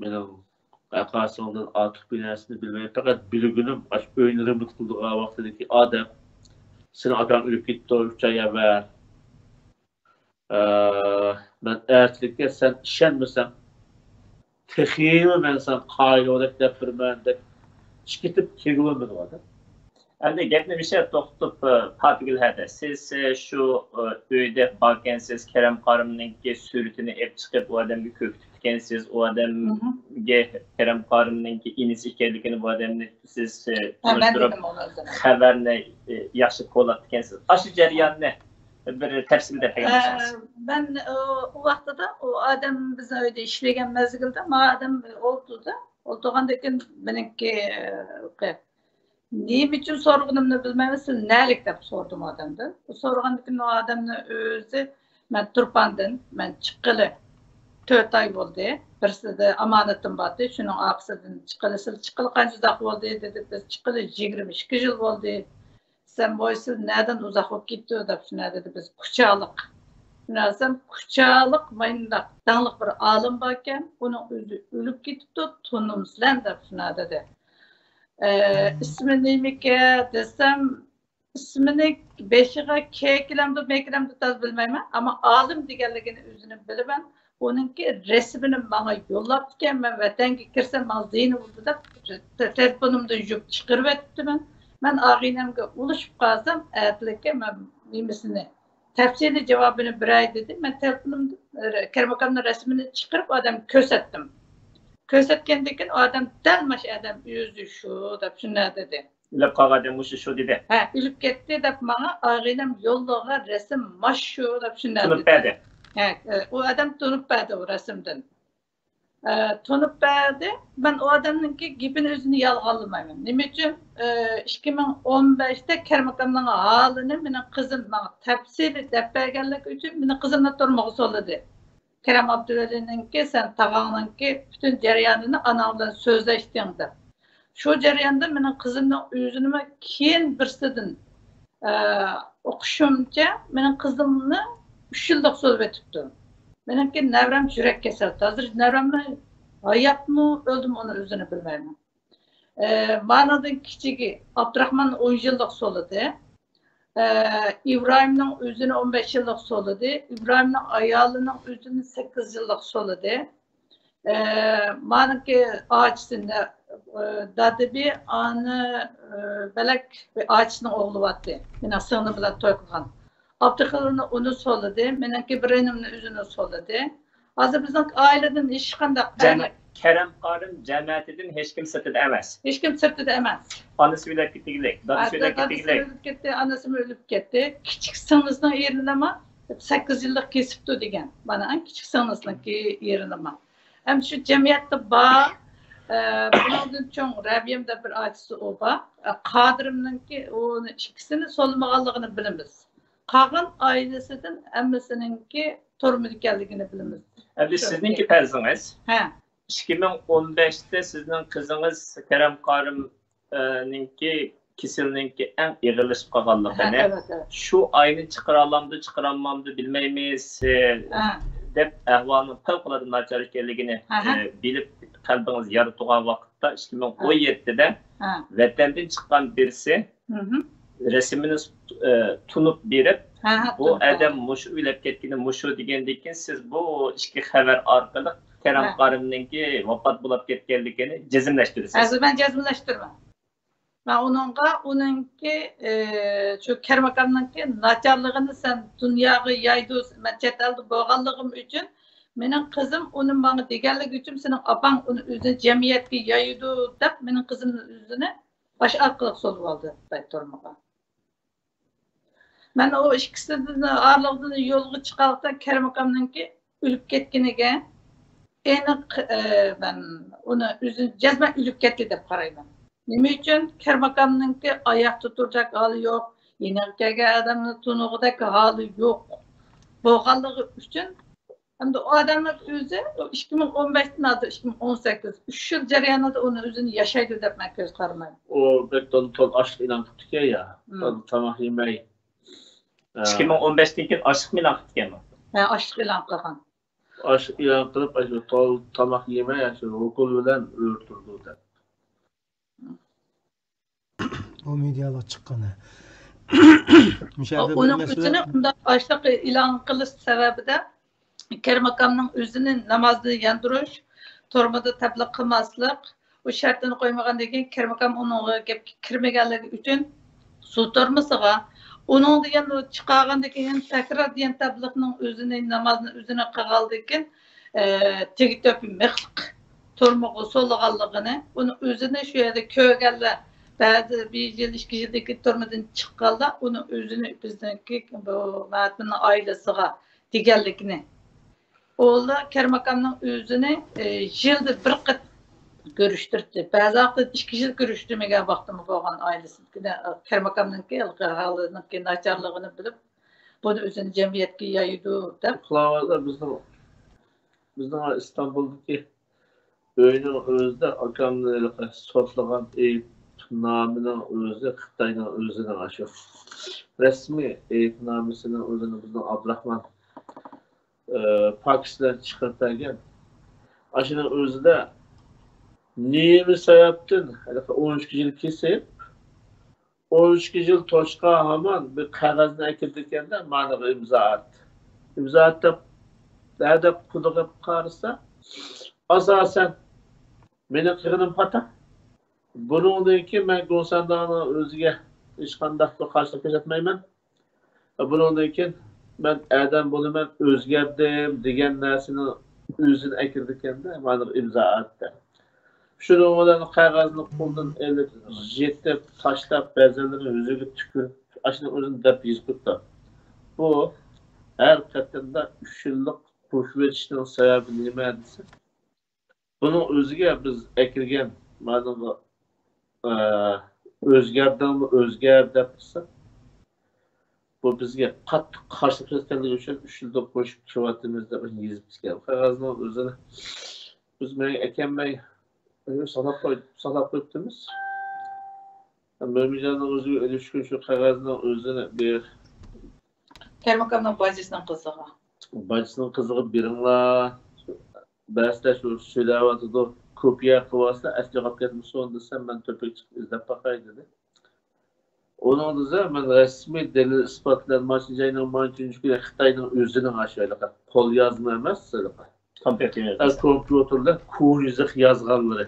مېنىڭ ھەققاسىڭدىن ئارتۇق بىر نەرسىنى بىلمەي، پەقەت بىلگىنىم، ئاشۇ ئۆينى رېمونت قىلىدىغان ۋاقتىدىكى ئادەم، سېنىڭ ئاكاڭ ئۆلۈپ كېتىپتۇ، ئۈچ ئاي ئەۋەل. ئە، مەن ئەتىلىككە سەن ئىشەنمىسەڭ، تېخىمۇ مەن ساڭا قايىل بولۇپ دەپ بېرىمەن دەپ چىقىپ كېتىپ كېلىۋالمىدى ئادەم. ئەمدى گەپنى مىشە توختىتىپ، ئە، پاتىگۈل ھەدە، سىز، ئە، شۇ، ئە، ئۆيدە باركەنسىز، كېرەم قارىمنىڭكى سۈرىتىنى ئېلىپ چىقىپ، ئۇ ئادەمگە كۆرسىتىپتىكەنسىز، ئۇ ئادەمگە كېرەم قارىمنىڭكى ئىنىسى ئىكەنلىكىنى، ئۇ ئادەمنى سىز، ئە، ھە، مەن تونۇشتۇرۇپ، دېدىم ئۇنى ئۆزۈم. خەۋەرنى، ئە، ياخشى قوللاپتىكەنسىز. ئاشۇ جەرياننى بىر تەپسىلىي دەپ بەرگەن بولسىڭىز. ئە، مەن ئۇ، ئۇ ۋاقتىدا ئۇ ئادەم بىزنىڭ ئۆيدە ئىشلىگەن مەزگىلدە ما ئادەم ئولتۇردى. ئولتۇرغاندىن كېيىن مېنىڭكى، ئە، نېمە ئۈچۈن سورىغىنىمنى بىلمەيمەن، سىز نەلىك دەپ سورىدىم ئادەمدىن. سورىغاندىن كېيىن ئۇ ئادەمنىڭ ئۆزى، مەن تۇرپاندىن، مەن چىققىلى تۆت ئاي بولدى. بىرسىدە ئامانىتىم بارتى، شۇنىڭ ئارقىسىدىن چىققىلى، سىز چىققىلى قانچە ئۇزاق بولدى دېدى، بىز چىققىلى يىگىرمە ئىككى يىل بولدى. دېسەم، ۋاي، سىز نەدىن ئۇزاق بولۇپ كېتىپتۇ دەپ شۇنداق دېدى، بىز كۇچالىق. شۇنداق دېسەم، كۇچالىق مانداق داڭلىق بىر ئالىم باركەن، ئۇنىڭ ئۆزى ئۆلۈپ كېتىپتۇ، تونۇمسىلەن دەپ شۇنداق دېدى. ئە، ئىسمى نېمىكەن دېسەم، ئىسمىنى بېشىغا كېكىلەمدۇ، مېكىلەمدۇ تازا بىلمەيمەن، ئەمما ئالىم دېگەنلىكىنى ئۆزىنى بىلىمەن. ئۇنىڭكى رەسىمىنى ماڭا يوللاپتىكەن، مەن ۋەتەنگە كىرسەم ماڭا زىيىنى بولىدۇ دەپ، تېلېفونۇمدىن يۇيۇپ چىقىرىۋەتتىم مەن. مەن ئاغىنەمگە ئۇلىشىپ قالسام، ئەتىلىككە مەن نېمىسىنى، تەپسىلىي جاۋابىنى بېرەي دېدى. مەن تېلېفونۇمدىن كېرەم ئاكامنىڭ رەسىمىنى چىقىرىپ ئادەمگە كۆرسەتتىم. كۆرسەتكەندىن كېيىن ئۇ ئادەم دەل مانا شۇ ئادەم ئۆزى شۇ دەپ شۇنداق دېدى. ئۆلۈپ قالغان ئادەم مۇشۇ شۇ دېدى. ھە، ئۆلۈپ كەتتى دەپ ماڭا ئاغىنەم يوللىغان رەسىم ماش شۇ دەپ شۇنداق تونۇپ دېدى. بەردى. ھە، ئۇ ئادەم تونۇپ بەردى ئۇ رەسىمدىن. ئە، تونۇپ بەردى. مەن ئۇ ئادەمنىڭكى گېپىنى ئۆزىنى يالغانلىمايمەن. نېمە ئۈچۈن؟ ئە، ئىككى مىڭ ئون بەشتە كېرەم ئاكامنىڭ ھالىنى مېنىڭ قىزىم ماڭا تەپسىلىي دەپ بەرگەنلىكى ئۈچۈن مېنىڭ قىزىمنى تۈرمىگە سولىدى. كېرەم ئابدۇۋەلىنىڭكى، سەن تاغاڭنىڭكى پۈتۈن جەريانىنى ئاناڭ بىلەن سۆزلەشتىڭ دەپ. شۇ جەرياندا مېنىڭ قىزىمنىڭ ئۆزىنىمۇ كېيىن بىرسىدىن، ئە، ئوقۇشۇمچە، مېنىڭ قىزىمنى ئۈچ يىللىق سولىۋېتىپتۇ. مېنىڭكى نەۋرەم يۈرەك كېسەل. ھازىر نەۋرەممۇ ھاياتمۇ، ئۆلدىمۇ، ئۇنى ئۆزىنى بىلمەيمەن. ئە، مانىڭدىن كىچىكى ئابدۇراخمان ئون يىللىق سولىدى. ئە، ئىبراھىمنىڭ ئۆزىنى ئون بەش يىللىق سولىدى. ئىبراھىمنىڭ ئايالىنىڭ ئۆزىنى سەككىز يىللىق سولىدى. ئە، مانىڭكى ئاچىسى، ئە، دادىبى، ئانا، ئە، بەلەك بىر ئاچىسىنىڭ ئوغلى بارتى. مېنىڭ سىڭلىم بىلەن توي قىلغان. ئابدۇخېلىلنى ئۇنى سولىدى، مېنىڭكى بىر ئىنىمنى ئۆزىنى سولىدى. ھازىر بىزنىڭ ئائىلىدىن ھېچقانداق جەمە-، كېرەم قارىم جەمەتىدىن ھېچكىم سىرتىدا ئەمەس. ھېچكىم سىرتىدا ئەمەس. ئانىسى ئۆلۈپ كېتىگلىك، دادىسى ئۆلۈپ كېتىگلىك. ئۆلۈپ كەتتى، ئانىسىمۇ ئۆلۈپ كەتتى. كىچىك سىڭلىسىنىڭ ئېرىنىمۇ سەككىز يىللىق كېسىپتۇ دېگەن. مانا ئەڭ كىچىك سىڭلىسىنىڭكى ئېرىنىمۇ. ھەم شۇ جەمئىيەتتە بار، ئە، بۇنىڭدىن چوڭ رەبىيەم دەپ بىر ئاچىسى ئۇ بار. ئە، قادىرىمنىڭكى ئۇنى ئىككىسىنى سولىمىغانلىقىنى بىلىمىز. قالغان ئائىلىسىدىن ھەممىسىنىڭكى تۈرمىدە ئىكەنلىكىنى بىلىمىز. ئەمدى سىزنىڭكى پەرىزىڭىز. ھە. ئىككى مىڭ ئون بەشتە سىزنىڭ قىزىڭىز كېرەم قارىم، ئە، نىڭكى كېسىلىنىڭكى ئەڭ ئېغىرلىشىپ قالغانلىقىنى، ھە، ئەۋەت، ئەۋەت. شۇ ئاينى چىقىرالامدۇ، چىقىرالمامدۇ بىلمەيمىز، ئە، ھە. دەپ ئەھۋالنىڭ پەۋقۇلئاددە ناچار ئىكەنلىكىنى، ھە، ھە. ئە، بىلىپ قەلبىڭىز يارا تۇرغان ۋاقىتتا، ئىككى مىڭ ئون يەتتىدە، ھە. ۋەتەندىن چىققان بىرسى، مھم. رەسىمىنى، ئە، تونۇپ بېرىپ، ھە، ھە، بۇ تونۇپ ئادەم بېرىپ. مۇشۇ ئۆلۈپ كەتكىنى مۇشۇ دېگەندىن كېيىن، سىز بۇ ئىككى خەۋەر ئارقىلىق كېرەم ھە. قارىمنىڭكى ۋاپات بولاپ كەتكەنلىكىنى جەزملەشتۈرىسىز. ھازىر مەن جەزملەشتۈرىمەن. مەن ئۇنىڭغا، ئۇنىڭكى، ئە، شۇ كېرەم ئاكامنىڭكى ناچارلىقىنى سەن دۇنياغا يايدۇ، مەن چەت ئەلدە بولغانلىقىم ئۈچۈن، مېنىڭ قىزىم ئۇنى ماڭا دېگەنلىكى ئۈچۈن، سېنىڭ ئاپاڭ ئۇنى ئۆزىنى جەمئىيەتكە يايىدۇ دەپ، مېنىڭ قىزىمنى ئۆزىنى ئاشۇ ئارقىلىق سولىۋالدى خىتاي تۈرمىگە. مەن ئۇ ئىككىسىدىن ئارىلىقىدىن يولغا چىقارلىقتا كېرەم ئاكامنىڭكى ئۆلۈپ كەتكىنىگە ئېنىق، ئە، مەن ئۇنى ئۆزى جەزمەن ئۆلۈپ كەتتى دەپ قارايمەن. نېمە ئۈچۈن؟ كېرەم ئاكامنىڭكى ئاياقتا تۇرىدەك ھالى يوق، يېنىغا كەلگەن ئادەمنى تونۇغۇدەك ھالى يوق بولغانلىقى ئۈچۈن ھەمدە ئۇ ئادەمنىڭ ئۆزى ئىككى مىڭ ئون بەشتىن ھازىر ئىككى مىڭ ئون سەككىز، ئۈچ يىل جەريانىدا ئۇنى ئۆزىنى ياشايدۇ دەپ مەن كۆز قارىمايمەن. ئۇ بەك تولا، تولا ئاچلىق ئېلان قىپتىكەن يا. مم. تولا تاماق يېمەي. ئىككى مىڭ ئون بەشتىن كېيىن ئاچلىقمۇ ئېلان قىپتىكەنمۇ؟ ھە، ئاچلىق ئېلان قىلغان. ئاچلىق ئېلان قىلىپ، ئاشۇ تولا تاماق يېمەي، ئاشۇ ئوكۇل بىلەن ئۆلتۈرىدۇ دەپ. ئۇ مېدىياغا چىققان. مۇشۇ يەردە بىر ئۇنىڭ مەسىلە. ئۆزىنى ئۇنداق ئاشلىق ئېلان قىلىش سەۋەبىدە كەرىم ئاكامنىڭ ئۆزىنى نامازدىن ياندۇرۇش، تۈرمىدە تەبلىغ قىلماسلىق، ئۇ شەرتىنى قويمىغاندىن كېيىن كەرىم ئاكام ئۇنىڭغا گەپكە كىرمىگەنلىكى ئۈچۈن سۇ تۈرمىسىغا، ئۇنىڭدىن يەنە چىقارغاندىن كېيىن تەكرار دېگەن تەبلىغنىڭ ئۆزىنى، نامازنى ئۆزىنى قىلغاندىن كېيىن، ئە، تېگى تۆپى مىخلىق تۈرمىگە سولىغانلىقىنى، ئۇنى ئۆزىنى شۇ يەردە كۆرگەنلەر، بەزى بىر يىل، ئىككى يىلدىن كېيىن تۈرمىدىن چىققانلار ئۇنى ئۆزىنى بىزنىڭكى بۇ مەھەتمىننىڭ ئائىلىسىغا دېگەنلىكىنى، ئۇلار كەرىم ئاكامنىڭ ئۆزىنى، ئى، يىلدا بىر قېتىم كۆرۈشتۈردى. بەزى ۋاقىتتا ئىككى يىل كۆرۈشتۈرمىگەن ۋاقتىمۇ بولغان ئائىلىسىدىكىلەر. كەرىم ئاكامنىڭكى ھېلىقى ھالىنىڭكى ناچارلىقىنى بىلىپ، بۇنى ئۆزىنى جەمئىيەتكە يايىدۇ دەپ. قىلاۋاتىدۇ بىزنىڭ، بىزنىڭ ئىستانبۇلدىكى ئۆينىڭ ئۆزىدە ئاكامنى ھېلىقى سوتلىغان ئەيىبنامىنىڭ ئۆزى خىتاينىڭ ئۆزىنىڭ ئاشۇ رەسمىي ئەيىبنامىسىنىڭ ئۆزىنى بىزنىڭ ئابدۇراخمان، ئە، پاكىستان چىقىرىپ بەرگەن. ئاشۇنىڭ ئۆزىدە نېمە سەۋەبتىن ھېلىقى ئون ئىككى يىل كېسىپ، ئون ئىككى يىل توشقان ھامان بىر قەغەزنى ئەكىردىكەندە، مانىغا ئىمزا ئات. ئىمزا ئات دەپ، ھە دەپ قۇلىغا قارىسا، ئاساسەن مېنىڭ قىلغىنىم خاتا. بۇنىڭدىن كېيىن مەن گوڭسەنداڭنىڭ ئۆزىگە ھېچقانداق بىر قارشىلىق كۆرسەتمەيمەن. بۇنىڭدىن كېيىن مەن ئادەم بولىمەن، ئۆزگەردىم دېگەن نەرسىنىڭ ئۆزىنى ئەكىردىكەندە، مانىغا ئىمزا ئاتتى. شۇنىڭ بىلەن قەغەزنى قولىدىن ئېلىپ، يېتىپ، تاشلاپ، بەزىلىرى يۈزىگە تۈكۈرۈپ، ئاشۇنىڭ ئۆزىنى دەپ يېزىپتۇ. بۇ ھەر قېتىمدا ئۈچ يىللىق بوشىۋېتىشنىڭ سەۋەبى نېمە دېسە، بۇنىڭ ئۆزىگە بىز ئەكىرگەن مانىغا، ئە، ئۆزگەردىڭمۇ، ئۆزگەر دەپ تۇرسا، بۇ بىزگە قاتتىق قارشى تۇرۇۋاتقانلىقى ئۈچۈن ئۈچ يىلدىن قوشۇپ كىرىۋاتىمىز دەپ يېزىپتىكەن. قەغەزنىڭ ئۆزىنى بىز مەن ئەكەلمەي ساقلاپ قوي-، ساقلاپ قويۇپتىمىز. مۆمىنجاننىڭ ئۆزىگە ئېلىش ئۈچۈن شۇ قەغەزنىڭ ئۆزىنى بىر كەرىم ئاكامنىڭ باجىسىنىڭ قىزىغا. باجىسىنىڭ قىزىغا بېرىڭلار. بەزىدە شۇ سۆيلەۋاتىدۇ، كوپىيە قىلىۋالسا، ئەسلىگە ئاپ كەتمىسۇن دېسەم، مەن تۆپىگە چىقىپ ئىزدەپ باقاي دېدى. ئۇنىڭدا دېسە، مەن رەسمىي دەلىل ئىسپات بىلەن مانچىنچى ئاينىڭ مانچىنچى كۈنى خىتاينىڭ ئۆزىنىڭ ئاشۇ ھېلىقى قوليازما ئەمەس، ھېلىقى كومپيۇتېر يازمىسى. ئە، كومپيۇتېردا كونا يېزىق يازغانلىرى.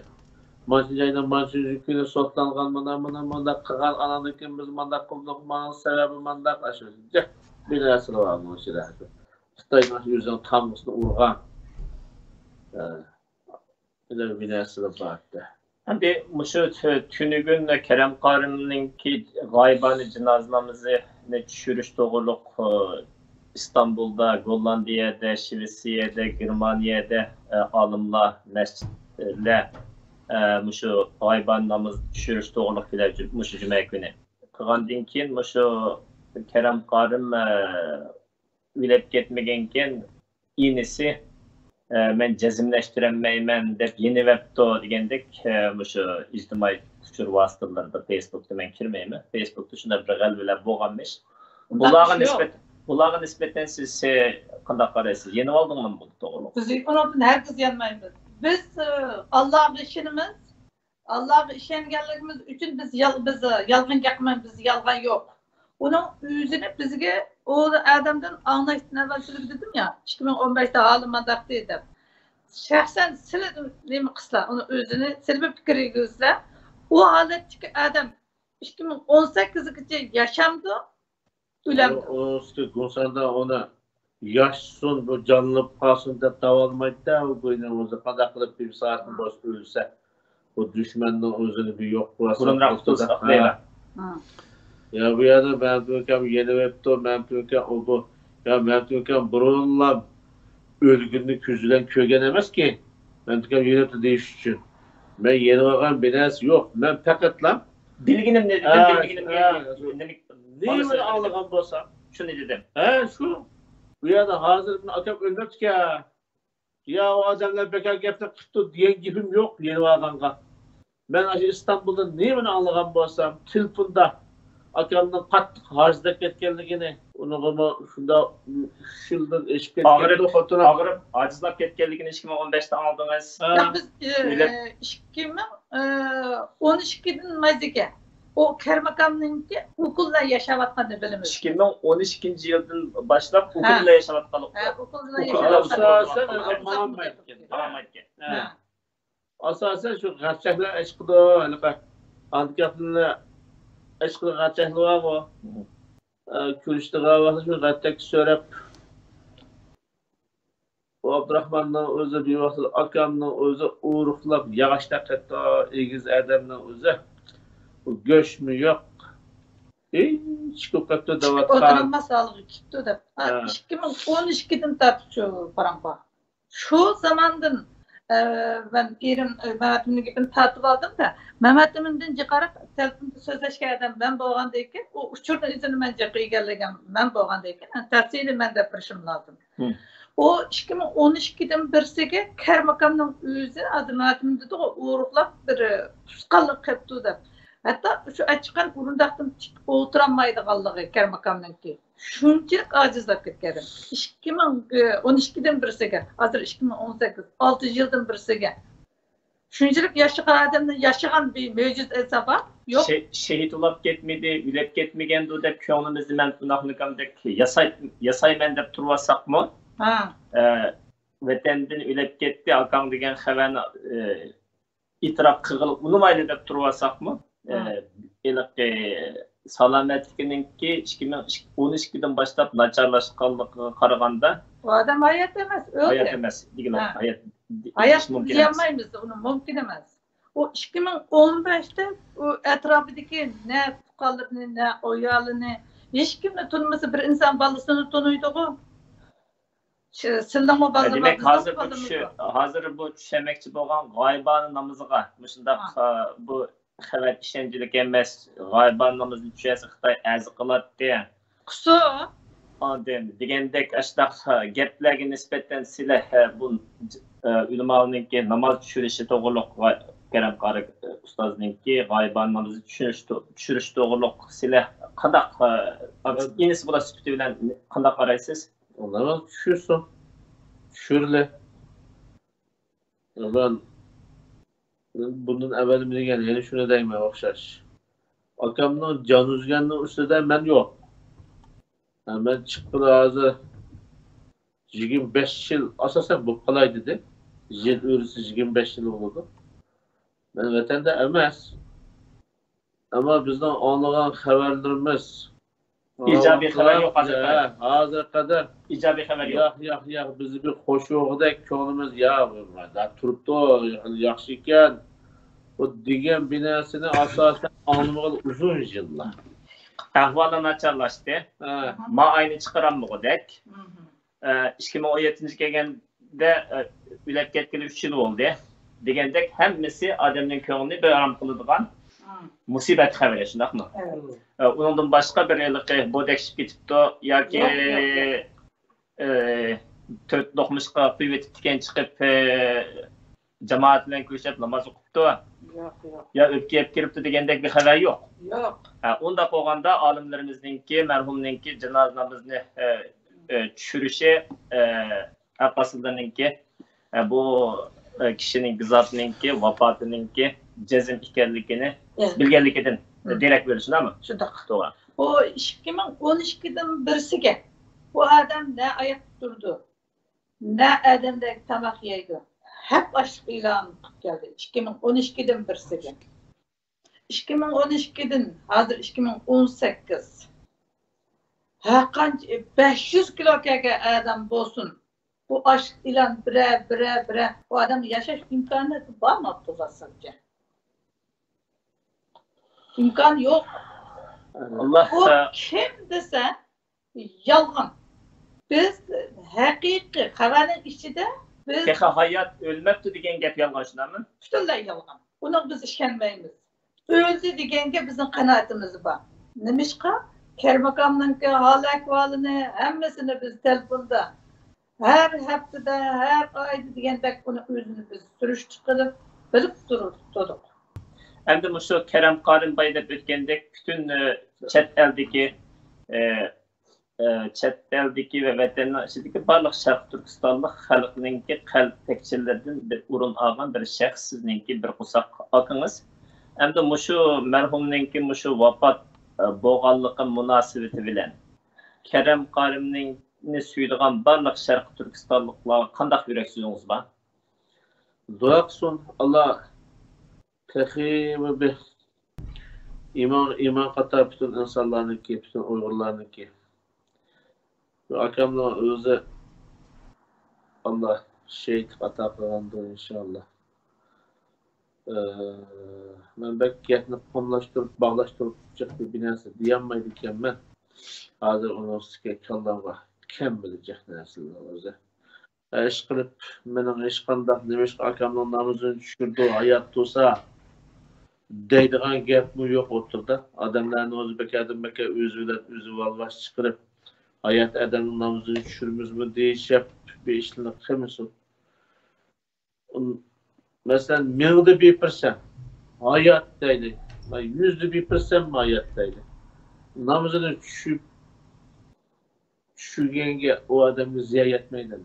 مانچىنچى ئاينىڭ مانچىنچى كۈنى سوتلانغان، مانا، مانا، مانداق قىلغان، ئاناندىن كېيىن بىز مانداق قىلدۇق، مانىڭ سەۋەبى مانداق، ئاشۇ جىق بىر نەرسىلەر بار بۇنىڭ ئىچىدە. خىتاينىڭ ئۆزىنىڭ تامغىسىنى ئۇرغان، ئە، بىر نەرسىلەر بار ئىدى. ئەمدى مۇشۇ تۈ-، تۈنۈگۈن كەرەم قارىمنىڭكى غايىبانە جىنازا نامىزىنى چۈشۈرۈش توغرۇلۇق، ئى، ئىستانبۇلدا، گوللاندىيەدە، شىۋېتسىيەدە، گېرمانىيەدە، ئە، ئالىملار، مەسچىتلەر، ئە، مۇشۇ غايىبانە نامىز چۈشۈرۈش توغرۇلۇق بىلەن جۈ-، مۇشۇ جۈمە كۈنى قىلغاندىن كېيىن، مۇشۇ كەرەم قارىم، ئە، ئۆلۈپ كەتمىگەنكەن، ئىنىسى، ئە، مەن جەزملەشتۈرەلمەيمەن دەپ يېنىۋەپتۇ دېگەندەك، ئە، مۇشۇ ئىجتىمائىي ئۇچۇر ۋاسىتىلىرىدا، فېيسبۇكتا مەن كىرمەيمەن. فېيسبۇكتا شۇنداق بىر غەلۋىلەر بولغانمىش. ئۇنداق ئىش يوق. بۇلارغا نىسبەت-، بۇلارغا نىسبەتەن سىز، سىز قانداق قارايسىز؟ يېنىۋالدىڭلارمۇ بۇ توغرىلىق؟ بىز ئۇنىڭدىن ھەرگىز يانمايمىز. بىز، ئە، ئاللاغا ئىشىنىمىز. ئاللاغا ئىشەنگەنلىكىمىز ئۈچۈن بىز يال-، بىز، يالغان گەپمەن، بىز يالغان يوق. ئۇنىڭ ئۆزىنى بىزگە ئۇ ئادەمدىن ئاڭلاشتىن ئەۋۋەل سىلىگە دېدىم يا، ئىككى مىڭ ئون بەشتە ھالى مانداق دېدى دەپ. شەخسەن سىلە نېمە قىلسىلا، ئۇنى ئۆزىنى سىلە بىر پىكىر يۈرگۈزسە، ئۇ ھالەتتىكى ئادەم ئىككى مىڭ ئون سەككىزگىچە ياشامدۇ؟ ئۆلەمدۇ؟ ئۇنىڭ ئۈستىگە گۇڭسەنداڭ ئۇنى ياشىسۇن، بۇ جانلىنىپ قالسۇن دەپ داۋالىمايدۇ-دە، بۇ بوينىڭ ئۆزى قانداق قىلىپ بىر سائەتتىن بولسا ئۆلسە، بۇ دۈشمەننىڭ ئۆزىنى بىر يوق قىلىۋاتسا بۇرۇنراق بولسا تۇتۇلسا، ھە. ھە. يا بۇ يەردە مەمتىمىن ئاكام يېنىۋېپتۇ، مەمتىمىن ئاكام ئۇ بۇ. يا مەمتىمىن ئاكام بۇرۇنلا ئۆلگىنىنى كۆزى بىلەن كۆرگەن ئەمەسكى، مەمتىمىن ئاكام يېنىۋېپتۇ دېيىش ئۈچۈن. مەن يېنىۋالغان بىر نەرسە يوق. مەن پەقەتلا بىلگىنىمنى دېدىم، ھە، بىلگىنىمنى ھە، نېمە، نېمىنى ئاڭلىغان بولسام، شۇنى دېدىم. ھە، شۇ. بۇ يەردە ھازىر مېنىڭ ئاكام ئۆلمەپتىكەن. يا، ئۇ ئادەملەر بىكار گەپنى قىپتۇ دېگەن گېپىم يوق يېنىۋالغانغا. مەن ئاشۇ ئىستانبۇلدا نېمىنى ئاڭلىغان بولسام، تېلېفوندا ئاكامنىڭ قاتتىق ھاجىزلاپ كەتكەنلىكىنى، ئۇنىڭغىمۇ شۇنداق ئۈچ يىلدىن ئېشىپ كەتكەندۇ خوتۇنى. ئاغرىپ، ئاغرىپ ھاجىزلاپ كەتكەنلىكىنى ئىككى مىڭ ئون بەشتە ئاڭلىدىڭىز. ھە. بىز، ئە، ئۆلۈپ ئىككى مىڭ ئون ئىككىدىن مايزىكە. ئۇ كەرىم ئاكامنىڭكى ئوكۇلدا ياشاۋاتقاننى بىلىمىز. ئىككى مىڭ ئون ئىككىنچى يىلدىن باشلاپ ئوكۇلدا ياشاۋاتقانلىقى. ھە، ئوكۇلدا ياشاۋاتقانلىقى. ئاساسەن ئاكام ماڭالمايدىكەن. ماڭالمايدىكەن. ھە. ئاساسەن شۇ غەپچەكلەر ئىشقىدۇ، ھېلىقى ھاندىكاپلىرىنى ئىشقىدۇ، غەپچەكلىرى بارغۇ. ئە، كۆرۈشىدىغان ۋاقىتتا شۇ غەپچەك سۆرەپ، ئۇ ئابدۇراخماننىڭ ئۆزى بىۋاسىتە ئاكامنىڭ ئۆزى ئورۇقلاپ ياغاچ تارتىۋېتىپتۇ، ئېگىز ئادەمنىڭ ئۆزى. ئۇ گۆشمۇ يوق. ئىنچىكە بولۇپ قاپتۇ دەۋاتقان. ئولتۇرالماس ھالغا كېلىپتۇ دەپ. ھە. ئىككى مىڭ ئون ئىككىدىن تارتىپ شۇ پاراڭ بار. شۇ زاماندىن، ئە، مەن ئېرىم، ئە، مەمەتئىمىننىڭ گېپىنى تارتىۋالدىم-دە، مەمەتئىمىندىن جىقراق تېلېفوندا سۆزلەشكەن ئادەم مەن بولغاندىن كېيىن، ئۇ ئۇچۇرنىڭ ئىزىنى مەن جىق ئىگىلىگەن مەن بولغاندىن كېيىن، تەپسىلىي مەن دەپ بېرىشىم لازىم. مم. ئۇ ئىككى مىڭ ئون ئىككىدىن بىرسىگە كەرىم ئاكامنىڭ ئۆزى، ھازىر مەمەتئىمىن دېدىغۇ، ئورۇقلاپ بىر تۇسقانلىق قىپتۇ دەپ. ھەتتا شۇ ئەچىققان ئورۇنداقتىن تىك ئولتۇرالمايدىغانلىقى كەرىم ئاكامنىڭكى. شۇنچىلىك ئاجىزلاپ كەتكەن. ئىككى مىڭ ئون ئىككىدىن بىرسىگە، ھازىر ئىككى مىڭ ئون سەككىز، ئالتە يىلدىن بىرسىگە. شۇنچىلىك ياشىغان ئادەمنى ياشىغان بىر مۆجىزە ئىنسان بار؟ يوق. شې-، شېھىت بولاپ كەتمىدى، ئۆلۈپ كەتمىگەندۇ دەپ كۆڭلىمىزنى مەن بۇنداقمۇكامدەك ياساي-، ياسايمەن دەپ تۇرۇۋالساقمۇ، ھە. ئە، ۋەتەندىن ئۆلۈپ كەتتى ئاكاڭ دېگەن خەۋەرنى، ئە، ئېتىراپ قىلغىلى ئۇنىمايلى دەپ تۇرۇۋالساقمۇ، ھە. ئە، ھېلىقى سالامەتلىكىنىڭكى ئىككى مىڭ ئون ئىككىدىن باشلاپ ناچارلاشقانلىقىغا قارىغاندا، ئۇ ئادەم ھايات ئەمەس، ئۆلدى. ھايات ئەمەس دېگىلى، ھە. ھايات دېيىش ھايات مۇمكىن ئەمەس. دېيەلمەيمىز، ئۇنى مۇمكىن ئەمەس. ئۇ ئىككى مىڭ ئون بەشتە ئۇ ئەتراپىدىكى نە تۇغقانلىرىنى، نە ئايالىنى، ھېچكىمنى تونۇمىسا، بىر ئىنسان بالىسىنى تونۇيدىغۇ. شۇ، سىلىڭمۇ بالىلىرىڭ دېمەك، بار، ھازىر بىزنىڭمۇ بۇ بالىمىز چۈشۈ-، بار. ھازىر بۇ چۈشەنمەكچى بولغان غايىبانە نامىزىغا مۇشۇنداق، ھا. ئا، بۇ خەۋەر ئىشەنچلىك ئەمەس. غايىبانە نامىزىنى چۈشەنسە خىتاي ئەزا قىلاتتى. قۇسۇر. ئاندىن دېگەندەك ئاشۇنداق، ئا، گەپلەرگە نىسبەتەن سىلە، ئا، بۇ، ئا، ئۆلىمانىڭكى ناماز چۈشۈرۈشى توغرۇلۇق ۋە كەرەم قارى، ئا، ئۇستازنىڭكى غايىبانە نامىزى چۈشۈرۈش تو-، چۈشۈرۈش توغرۇلۇق سىلە قانداق، ئا، ئىنىسى بولاش سۈپىتى بىلەن قانداق قارايسىز؟ ئۇلار چۈشۈرسۇن. چۈشۈرلى. مەن بۇندىن ئەۋۋەل دېگەن يەنە شۇنى دەيمەن ئوخشاش. ئاكامنىڭ جان ئۈزگەننىڭ ئۈستىدە مەن يوق. ھە، مەن چىققىلى ھازىر يىگىرمە بەش يىل ئاساسەن بولۇپ قالاي دېدى. يىل ئۆرىسى يىگىرمە بەش يىل بولىدۇ. مەن ۋەتەندە ئەمەس. ئەمما بىزنىڭ ئاڭلىغان خەۋەرلىرىمىز، ئىجابىي خەۋەر يوق ھازىرغا قەدەر. ھە، ھازىرغا قەدەر. ئىجابىي خەۋەر يوق. ياق، ياق، ياق. بىز بىر خوش ئوغۇدەك كۆڭلىمىز، يا، تۇرۇپتۇ، ياخشى ئىكەن. بۇ دېگەن بىر نەرسىنى ئاساسەن ئاڭلىمىغىلى ئۇزۇن يىللار. ئەھۋالى ناچارلاشتى. ھە. ما ئاينى چىقىرالمىغۇدەك. مم. ئىككى مىڭ ئون يەتتىنچى كەلگەندە، ئۆلۈپ كەتكىلى ئۈچ يىل بولدى دېگەندەك، ھەممىسى ئادەمنىڭ كۆڭلىنى بىئارام قىلىدىغان مۇسىبەت خەۋىرى، شۇنداقمۇ؟ ئۇنىڭدىن باشقا بىر ھېلىقى بودەكشىپ كېتىپتۇ ياكى، ياق، ياق، ياق. تۆت دوقمۇشقا قويۇۋېتىپتىكەن چىقىپ، جامائەت بىلەن كۆرۈشۈپ ناماز ئوقۇپتۇ. ياق، ياق. يا ئۆپكە يەپ كىرىپتۇ دېگەندەك بىر خەۋەر يوق. ياق. ھە، ئۇنداق بولغاندا ئالىملىرىمىزنىڭكى، مەرھۇمنىڭكى جانازا نامىزىنى، ئە، ئە، چۈشۈرۈشى، ئە، ھەر قايسىلىرىنىڭكى، ئە، بۇ، ئە، كىشىنىڭكى زاتىنىڭكى ۋاپاتىنىڭكى جەزم ئىكەنلىكىنى ياق. بىلگەنلىكىدىن ھە. دېرەك بېرىشى، شۇنداقمۇ؟ شۇنداق. توغرا. ئۇ ئىككى مىڭ ئون ئىككىدىن بىرسىگە بۇ ئادەم نە ئاياقتا تۇرىدۇ، نە ئادەمدەك تاماق يەيدۇ. ھەق ئاشلىق ئېلان قىلىپ كەلدى. ئىككى مىڭ ئون ئىككىدىن بىرسىگە. ئىككى مىڭ ئون ئىككىدىن ھازىر ئىككى مىڭ ئون سەككىز. ھەرقانچە بەش يۈز كىلو كەلگەن ئادەم بولسۇن. بۇ ئاشلىق ئېلان بىرەر، بىرەر، بىرەر. بۇ ئادەمنىڭ ياشاش ئىمكانىيىتى بارمۇ، ئابدۇللا سالچى؟ ئىمكان يوق. ئاللا بۇ كىم دېسە، يالغان. بىز ھەقىقىي خەۋەرنىڭ ئىچىدە بىز تېخى ھايات، ئۆلمەپتۇ دېگەن گەپ يالغان، شۇنداقمۇ؟ پۈتۈنلەي يالغان. ئۇنىڭغا بىز ئىشەنمەيمىز. ئۆلدى دېگەنگە بىزنىڭ قانائىتىمىز بار. نېمىشقا؟ كەرىم ئاكامنىڭكى ھال-ئەھۋالىنى ھەممىسىنى بىز تېلېفوندا ھەر ھەپتىدە، ھەر ئايدا دېگەندەك ئۇنى ئۆزىنى بىز سۈرۈشتە قىلىپ بىلىپ تۇردۇق. ئەمدى مۇشۇ كەرەم قارىم باي دەپ ئۆتكەندەك پۈتۈن، ئە، چەت ئەلدىكى، ئە، ئە، چەت ئەلدىكى ۋە ۋەتەننىڭ ئىچىدىكى بارلىق شەرقىي تۈركىستانلىق خەلقنىڭكى قەلب تەكچىلىرىدىن بىر ئورۇن ئالغان بىر شەخس سىزنىڭكى بىر قورساق ئاكىڭىز. ئەمدى مۇشۇ مەرھۇمنىڭكى مۇشۇ ۋاپات، ئە، بولغانلىقى مۇناسىۋىتى بىلەن كەرەم قارىمنى سۆيىدىغان بارلىق شەرقىي تۈركىستانلىقلارغا قانداق يۈرەك سۆزىڭىز بار؟ دۇئا قىلسۇن، ئاللا تېخىمۇ بىر ئىمان، ئىمان قاتار پۈتۈن ئىنسانلارنىڭكى، پۈتۈن ئۇيغۇرلارنىڭكى. شۇ ئاكامنىڭ ئۆزى ئاللا شېھىتلىك ئاتا قىلغاندۇ، ئىنشاللا. ئە، مەن بەك گەپنى قۇملاشتۇرۇپ، باغلاشتۇرۇپ جىق بىر نەرسە دېيەلمەيدىكەنمەن. ھازىر ئۇنىڭ ئۈستىگە كاللامغا كەلمىدى جىق نەرسىلەر ئۆزى. ئە، ئىشقىلىپ مېنىڭ ھېچقانداق نېمىشقا ئاكامنىڭ نامىزىنى چۈشۈردى، ھايات تۇرسا دەيدىغان گەپمۇ يوق ئوتتۇرىدا. ئادەملەرنىڭ ئۆزى بەكەردىن بەكەر ئۆزى بىلەن ئۆزى ۋالۋاش چىقىرىپ، ھايات ئادەمنىڭ نامىزىنى چۈشۈرىمىزمۇ دېيىشىپ، بىر ئىشلىرىنى قىلمىسۇن. مەسىلەن، مىڭدا بىر پىرسەنت ھايات دەيلى، يۈزدە بىر پىرسەنتمۇ ھايات دەيلى. نامىزىنى چۈشۈپ، چۈشۈرگەنگە ئۇ ئادەمگە زىيان يەتمەيدۇ.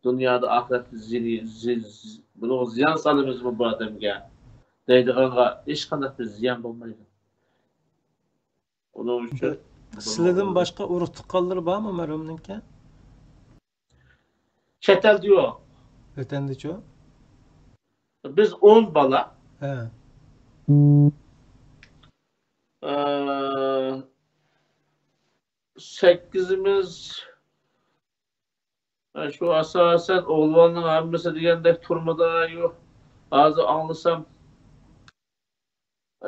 دۇنيادا، ئاخىرەتتە زىيىنى، زى-، زى-، بۇنىڭغا زىيان سالىمىزمۇ بۇ ئادەمگە دەيدىغانغا ھېچقانداق بىر زىيان بولمايدۇ. ئۇنىڭ ئۈچۈن سىلىدىن باشقا ئۇرۇق تۇغقانلىرى بارمۇ مەرھۇمنىڭكى؟ چەت ئەلدە يوق. ۋەتەندىچۇ؟ بىز ئون بالا. ھە. ئە، سەككىزىمىز، ئە، شۇ ئاساسەن ئوغۇل بالىنىڭ ھەممىسى دېگەندەك تۈرمىدە يوق. ھازىر ئاڭلىسام،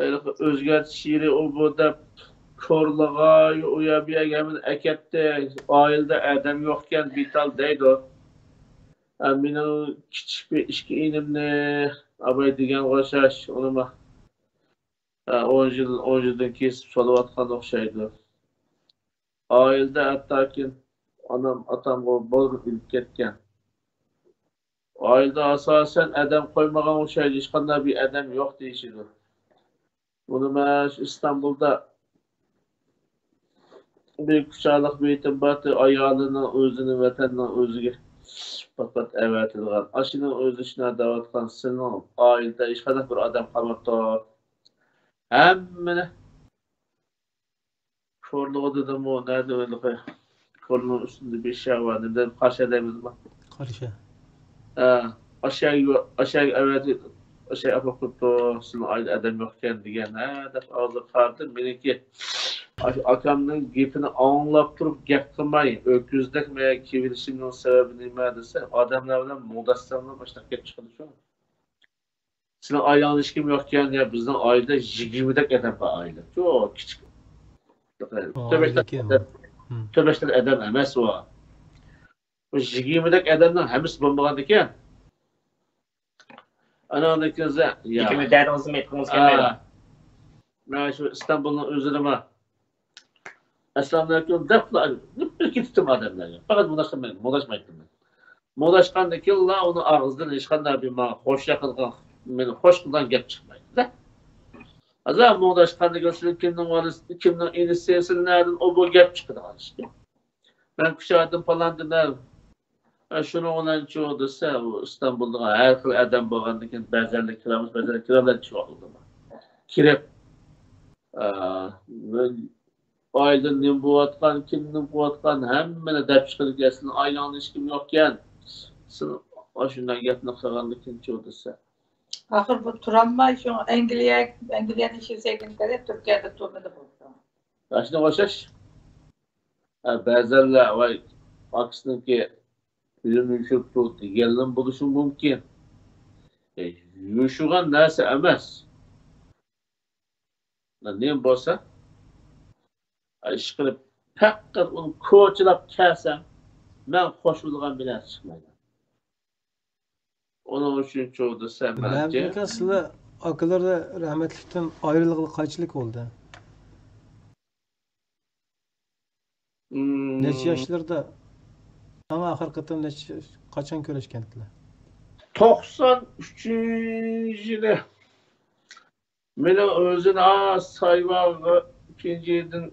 ھېلىقى ئۆزگەرتىش يېرى ئۇ بۇ دەپ كورلىغا ئۇ يەر بۇ يەرگە ھەممىنى ئەكەتتى. ئائىلىدە ئادەم يوقكەن، بىتال دەيدۇ. ئە، مېنىڭ كىچىك بىر ئىككى ئىنىمنى ئاباي دېگەنگە ئوخشاش، ئۇنىمۇ، ئە، ئون يىل، ئون يىلدىن كېسىپ سولىۋاتقان ئوخشايدۇ. ئائىلىدە ھەتتاكى ئانام، ئاتامغا بالىنى ئېلىپ كەتكەن. ئائىلىدە ئاساسەن ئادەم قويمىغان ئوخشايدۇ، ھېچقانداق بىر ئادەم يوق دېيىشىدۇ. بۇنى مەن شۇ ئىستانبۇلدا بىر كۇچالىق بېيىتىم بارتى، ئايالىنىڭ ئۆزىنى ۋەتەننىڭ ئۆزىگە پات-پات ئەۋەتىدىغان. ئاشۇنىڭ ئۆزى شۇنداق دەۋاتقان، سېنىڭ ئائىلىدە ھېچقانداق بىر ئادەم قالماپتۇ. ھەممىنى كورلىغۇ دېدىمۇ، نەدە ئۆيلىقى؟ كورلىنىڭ ئۈستىدە بىر ئىشار بار، نېمە دەيدۇ، قارشا دەيمىزما؟ قارشا. ھە، ئاشاي، ئاشاي ئەۋەتى، ئاشاي ئاپىرىپ قويۇپتۇ، سىلىنىڭ ئائىلىدە ئادەم يوقكەن دېگەن، ھە دەپ ئاغزىغا قارىدىم. مېنىڭكى ئاشۇ ئاكامنىڭ گېپىنى ئاڭلاپ تۇرۇپ گەپ قىلماي، ئۆكۈزدەك مەن كېلىۋېلىشىمنىڭ سەۋەبى نېمە دېسە، ئادەملەر بىلەن مۇڭداشساملا مۇشۇنداق گەپ چىقىدۇ شۇ. سېنىڭ ئائىلەڭدە ھېچكىم يوقكەن؟ يا، بىزنىڭ ئائىلىدە يىگىرمىدەك ئادەم بار ئائىلە. شۇ كىچىك. تۆبەشتەك ئادەم، تۆبەشتەك ئادەم ئەمەس ئۇ. بۇ يىگىرمىدەك ئادەمنىڭ ھەممىسى بولمىغاندىكىن. ئاناندىن كېيىن يا. يىگىرمە دەردىڭىزنى ئېيتقىڭىز كەلمەيدۇ. مەن شۇ ئىستانبۇلنىڭ ئۆزىدىمۇ ئەسسالامۇئەلەيكۇم دەپلا بىر كېتىپتىمەن ئادەملەرگە. پەقەت مۇڭداشماي-، مۇڭداشمايتتىم مەن. مۇڭداشقاندىن كېيىنلا ئۇنىڭ ئاغزىدىن ھېچقانداق بىر ماڭا خوش ياقىدىغان، مېنى خوش قىلىدىغان گەپ چىقمايدۇ. ھازىر مۇڭداشقاندىن كېيىن سىلەر كىمنىڭ بالىسى، كىمنىڭ ئىنىسى، سىلەر نەدىن ئۇ بۇ گەپ چىقىدىغان ئىش. مەن كۇچادىن پالان دېمەم. ئە، شۇنىڭ بىلەنچۇ دېسە، ئۇ ئىستانبۇلدا ھەر خىل ئادەم بولغاندىكىن، بەزەنلەر كىرەمىز، بەزەنلەر كىرەلەيدۇ شۇ ۋاقىتتا. كىرىپ، ئە، مەن ئائىلىدە نېمە بولۇۋاتقان، كىم نېمە قىلىۋاتقان، ھەممىنى دەپ چىقىدىكەن. سېنىڭ ئائىلەڭدە ھېچكىم يوقكەن. سېنىڭ ئاشۇنداق گەپنى قىلغاندىكىنچۇ دېسە. ئاخىر بۇ تۇرالماي، شۇڭا ئەنگلىيە، ئەنگلىيەدە ئىشلىسەيدىكەن، تۈركىيەدە تۇرمىدى بولسا. ئاشۇنىڭغا ئوخشاش. ھە، بەزەنلەر، ۋاي، ئاكىسىنىڭكى ئۆيىنى يوشۇرۇپتۇ دېگەنلەرمۇ بولۇشى مۇمكىن. ئە، يوشۇرغان نەرسە ئەمەس. نېمە بولسا، ئە، ئىشقىلىپ، پەقەت ئۇنى كوچىلاپ كەلسەم، مەن خوش بولىدىغان بىر نەرسە چىقمايدۇ. ئۇنىڭ ئۈچۈنچۇ دېسەم، مەنچە. ئاكا، سىلەر ئاكىلىرى رەھمەتلىكتىن ئايرىلغىلى قانچىلىك بولدى؟ نەچچە ياشلىرىدا؟ ئەڭ ئاخىرقى قېتىم نەچچە، قاچان كۆرۈشكەنتىلەر؟ توقسان ئۈچىنچى يىلى مېنىڭ ئۆزىنى سايۋاغ پىنجىدىن،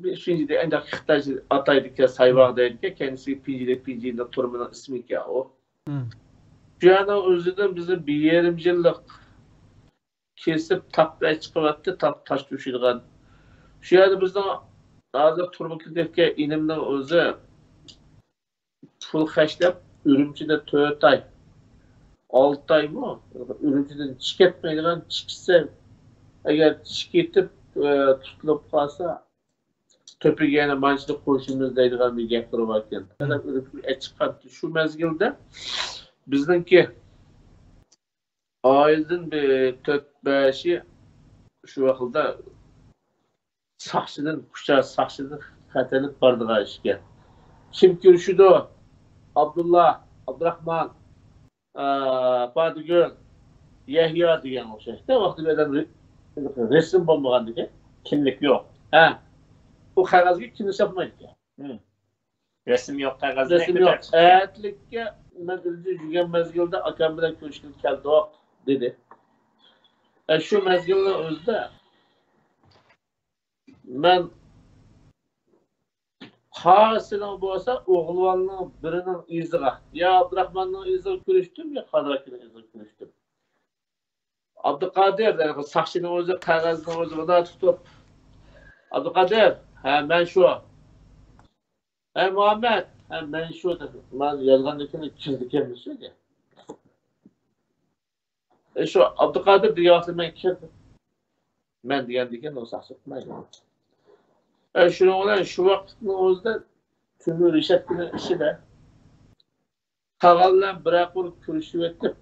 پىنجىدە ئەندەك خىتاي ئاتايدىكەن، سايۋاغ دەيدىكەن، كەينىسىگە پىنجىدە، پىنجىدە تۇرمىنىڭ ئىسمىكەن ئۇ. شۇ يەرنىڭ ئۆزىدىن بىزنى بىر يېرىم يىللىق كېسىپ، تاپتا چىقىۋەتتى، تاپ تاش توشۇيدىغان. شۇ يەردە بىزنىڭ ھازىر تۇرمۇ كېتىۋەتكەن ئىنىمنىڭ ئۆزى پۇل خەجلەپ، ئۈرۈمچىدە تۆت ئاي، ئالتە ئايمۇ ئۈرۈمچىدىن چىقىپ كەتمەيدىغان، چىقسا ئەگەر چىقىپ كېتىپ، ئە، تۇتۇلۇپ قالسا، تۆپىگە يەنە مانچىنى قوشىمىز دەيدىغان بىر گەپلىرى باركەن. ئەلەم ئۈرۈمچىگە چىققان شۇ مەزگىلدە بىزنىڭكى ئائىلىدىن بىر تۆت بەشى شۇ ۋاقىتتا ساقچىدىن، كۇچا ساقچىدىن خەتەرلىك بارىدىغان ئىشكەن. كىم كۆرۈشىدۇ؟ ئابدۇللا، ئابدۇراخمان، ئا، پاتىگۈل، يەھيا دېگەن ئوخشاش. ۋاقتىدا ئادەم رەسىم بولمىغاندىكەن. كىملىك يوق. ھە. ئۇ قەغەزگە كىملىك يازمايدىكەن. رەسىم يوق، قەغەزدە. رەسىم يوق. ئەتىلىككە مەن ئۈرۈمچىگە يۈرگەن مەزگىلدە ئاكام بىلەن كۆرۈشكىلى كەلدۇق، دېدى. ئە، شۇ مەزگىلنىڭ ئۆزىدە مەن قايسىنىڭ بولسا ئوغلىۋالنىڭ بىرىنىڭ ئىزىغا، يا ئابدۇراخماننىڭ ئىزىغا كۆرۈشتۈم، يا قادىر ئاكىنىڭ ئىزىغا كۆرۈشتۈم. ئابدۇقادىر، ساقچىنىڭ ئۆزى قەغەزنىڭ ئۆزى مۇنداق تۇتۇپ، ئابدۇقادىر، ھە، مەن شۇ. ھە، مۇھەممەد، ھە، مەن شۇ دېدى. مەن يازغاندىن كېيىن كىردىكەنمىز شۇ يەرگە. ئە، شۇ ئابدۇقادىر دېگەن ۋاقىتتا مەن كىردىم. مەن دېگەندىن كېيىن ئۇ ساقچى ئۇقمايدۇ. ئە، شۇنىڭ بىلەن شۇ ۋاقىتنىڭ ئۆزىدە تۆمۈر رېشاتكىنىڭ ئىچىدە تاغام بىلەن بىرەر قۇر كۆرۈشۈۋېتىپ،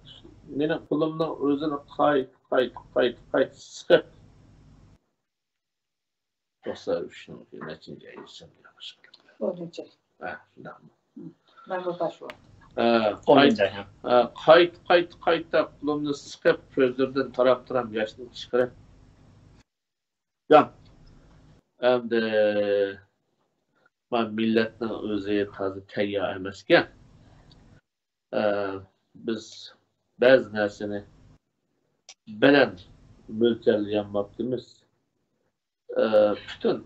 مېنىڭ قولۇمنىڭ ئۆزىنى قايتا، قايتا، قايتا، قايتا سىقىپ، توقسان ئۈچنىڭ نەچچىنچى ئايى دېسەم، ياخشى قىلىپ. ئونىنچى. ھە، شۇنداقمۇ؟ مەن بۇ تاشۋا. ھە، ئونىنچى ئاي، ھە. ھە، قايتا، قايتا، قايتا قولۇمنى سىقىپ، كۆزلىرىدىن تارام-تارام ياشنى چىقىرىپ، جان، ئەمدى ما مىللەتنىڭ ئۆزى تازا تەييار ئەمەسكەن. ئە، بىز بەزى نەرسىنى بەلەن مۆلچەرلىيەلمەپتىمىز. ئە، پۈتۈن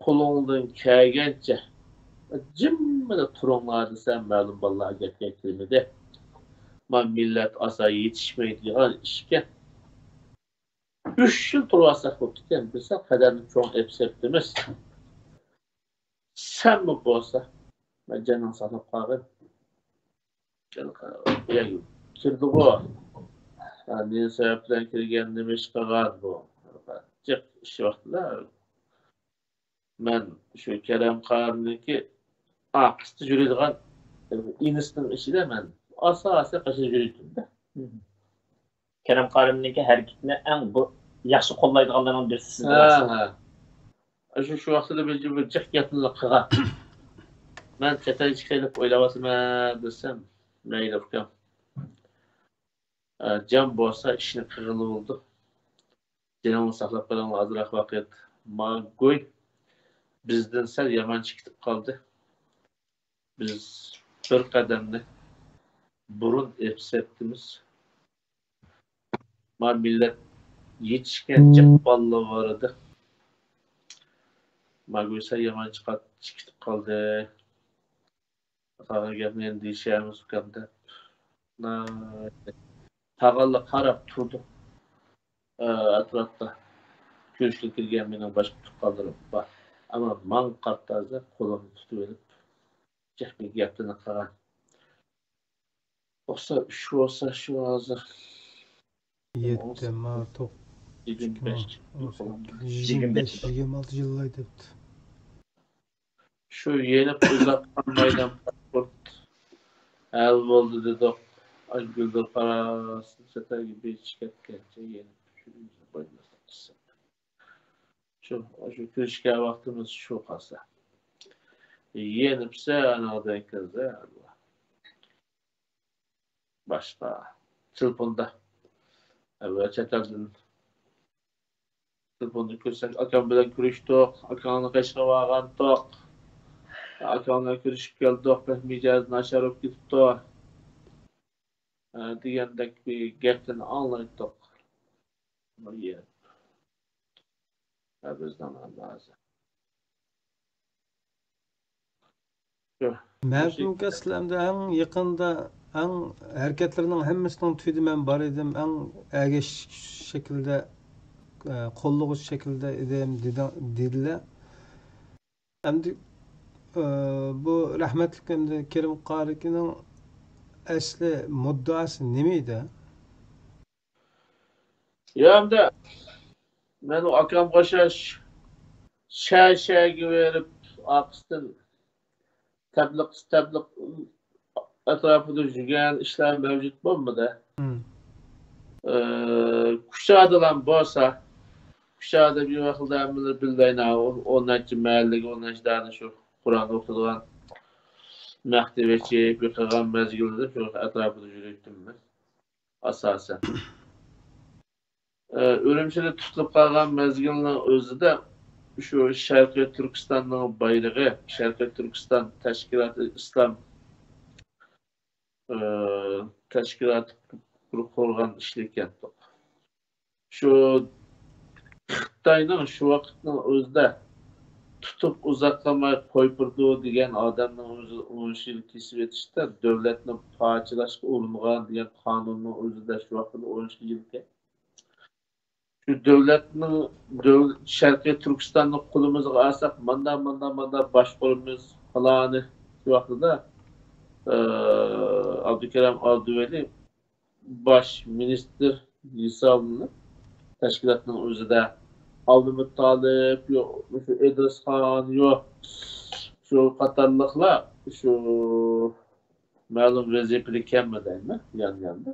قولۇڭدىن كەلگەنچە جىممىدە تۇرۇڭلار دېسەم، مەلۇم بالىلار گەپكە كىرمىدى. ما مىللەت ئاسا يېتىشمەيدىغان ئىشكەن. ئۈچ يىل تۇرۇۋالساق بوپتىكەن، بىلسە قەدەرنى چوڭ ئېپسەپتىمىز. سەنمۇ بولسا، مەن جېنىڭ ساقلاپ قالغىن. كىردىغۇ. نېمە سەۋەب بىلەن كىرگەن، نېمە ئىش قىلغان بۇ؟ جىق ئىش ۋاقتىدا. مەن شۇ كەرەم قارىنىڭكى ئارقىسىدا يۈرىدىغان ئىنىسىنىڭ ئىچىدە مەن ئاساسىي قېشىدا يۈرىدىم-دە. كەرەم قارىنىڭكى ھەرىكىتىنى ئەڭ بۇ ياخشى قوللايدىغانلارنىڭ بىرسى سىز بولاسىز. ھە، ھە. شۇ، شۇ ۋاقتىدا بىر، بىر جىق گەپنى قىلغان. مەن چەت ئەلگە چىقايلى دەپ ئويلاۋاتىمەن دېسەم، مەيلى ئۇكام. ئە، جان بولسا ئىشنى قىلغىلى بولىدۇ. جېنىڭنى ساقلاپ قېلىڭلار ئازراق ۋاقىت. ما گۇي بىزدىن سەل يامانچە كېتىپ قالدى. بىز بىر قەدەمنى بۇرۇن ئېپسەپتىمىز. ما مىللەت يېتىشكەن جىق بالىلار بار ئىدى. ما گۇي سەل يامانچە كېتىپ قالدى. قالغان گەپنى ئەمدى دېيىشەرمىز ئۇكام دەپ. تاغانلا قاراپ تۇردۇق. ئە، ئەتراپتا كۆرۈشكە كىرگەن مېنىڭ باشقا تۇغقانلىرىم بار. ئەمما ماڭا قارىتا ھازىر قولۇمنى تۇتۇۋېلىپ، جىق بىر گەپلىرىنى قىلغان. توقسان ئۈچ بولسا شۇ ھازىر. يەتتە، ما، توق-، يىگىرمە بەش. يىگىرمە بەش. يىگىرمە بەش، يىگىرمە ئالتە يىللار دەپتۇ. شۇ يېنىپ ئۇزاق قالمايلا پاسپورت ھەل بولدى دېدۇق. ئايگۈلدۈر قاراسىنى چەت ئەلگە بېجىش كەتكەنچە يېنىپ شۇ يۈزنى بايلىدۇق. شۇ، شۇ كۆرۈشكەن ۋاقتىمىز شۇ قالسا. يېنىپسە ئاناڭدىن كىرسە باشقا. تېلېفوندا. ئەۋۋەل چەت ئەلدىن تېلېفوندا كۆرسەك، ئاكام بىلەن كۆرۈشتۇق، ئاكاڭنى قېشىغا بارغانتۇق. ئاكاڭ بىلەن كۆرۈشۈپ كەلدۇق، بەك مىجەزى ناچار بولۇپ كېتىپتۇ، ئە، دېگەندەك بىر گەپلەرنى ئاڭلايتتۇق. بىر يەر. ھە، بىزنىڭ ھازىر. شۇ. مەرھۇم ئۇكا، سىلەر ئەمدى ئەڭ يېقىندا، ئەڭ ھەرىكەتلىرىنىڭ ھەممىسىنىڭ تۈۋىدە مەن بار ئىدىم، ئەڭ ئەگەشكۈچ شەكىلدە، ئە، قوللىغۇچ شەكىلدە ئىدىم دېدىڭ-، دېدىلە. ئەمدى، ئە، بۇ رەھمەتلىك ئەمدى كېرىم قارىكىنىڭ ئەسلى مۇددىئاسى نېمە ئىدى؟ يا ئەمدى مەن ئۇ ئاكامغا ئوخشاش شە-، شەگە بېرىپ، ئارقىسىدىن تەبلىغ، تەبلىغ ئەتراپىدا يۈرگەن ئىشلار مەۋجۇت بولمىدى. مم. ئى، كۇچادىلا بولسا، كۇچادا بىر ۋاقىتتا ھەممىلەر بىللە ئون، ئون نەچچە مەھەللىگە، ئون نەچچە دانە شۇ قۇرئان ئوقۇتىدىغان مەكتەپ ئېچىپ، قىلغان مەزگىلدە شۇ ئەتراپىدا يۈرۈيتتۈم مەن ئاساسەن. ئۈرۈمچىدە تۇتۇلۇپ قالغان مەزگىلنىڭ ئۆزىدە شۇ شەرقىي تۈركىستاننىڭ بايرىقى، شەرقىي تۈركىستان تەشكىلاتى ئىسلام، ئى، تەشكىلاتى قۇرغان ئىشلىكەن. شۇ خىتاينىڭ شۇ ۋاقىتنىڭ ئۆزىدە تۇتۇپ ئۇزاقلىماي قويۇپ بېرىدۇ دېگەن ئادەمنىڭ ئۆزى ئون يىل كېسىۋېتىشتە دۆلەتنى پارچىلاشقا ئۇرۇنغان دېگەن قانۇننىڭ ئۆزىدە شۇ ۋاقىتتا ئون يىلكەن. شۇ دۆلەتنىڭ، دۆل-، شەرقىي تۈركىستاننى قولىمىزغا ئالساق، ماندا، ماندا، ماندا باشقۇرىمىز، پالانى. شۇ ۋاقتىدا، ئى، ئابدۇكېرىم ئابدۇۋەلى باش مىنىستىر ھېسابلىنىپ، تەشكىلاتنىڭ ئۆزىدە ئابدۇمۇتتالىپ، يوق، مۇشۇ ئىدرىسخان، يوق، شۇ قاتارلىقلار شۇ مەلۇم ۋەزىپىدە ئىكەنمۇ دەيمەن، يان-ياندا.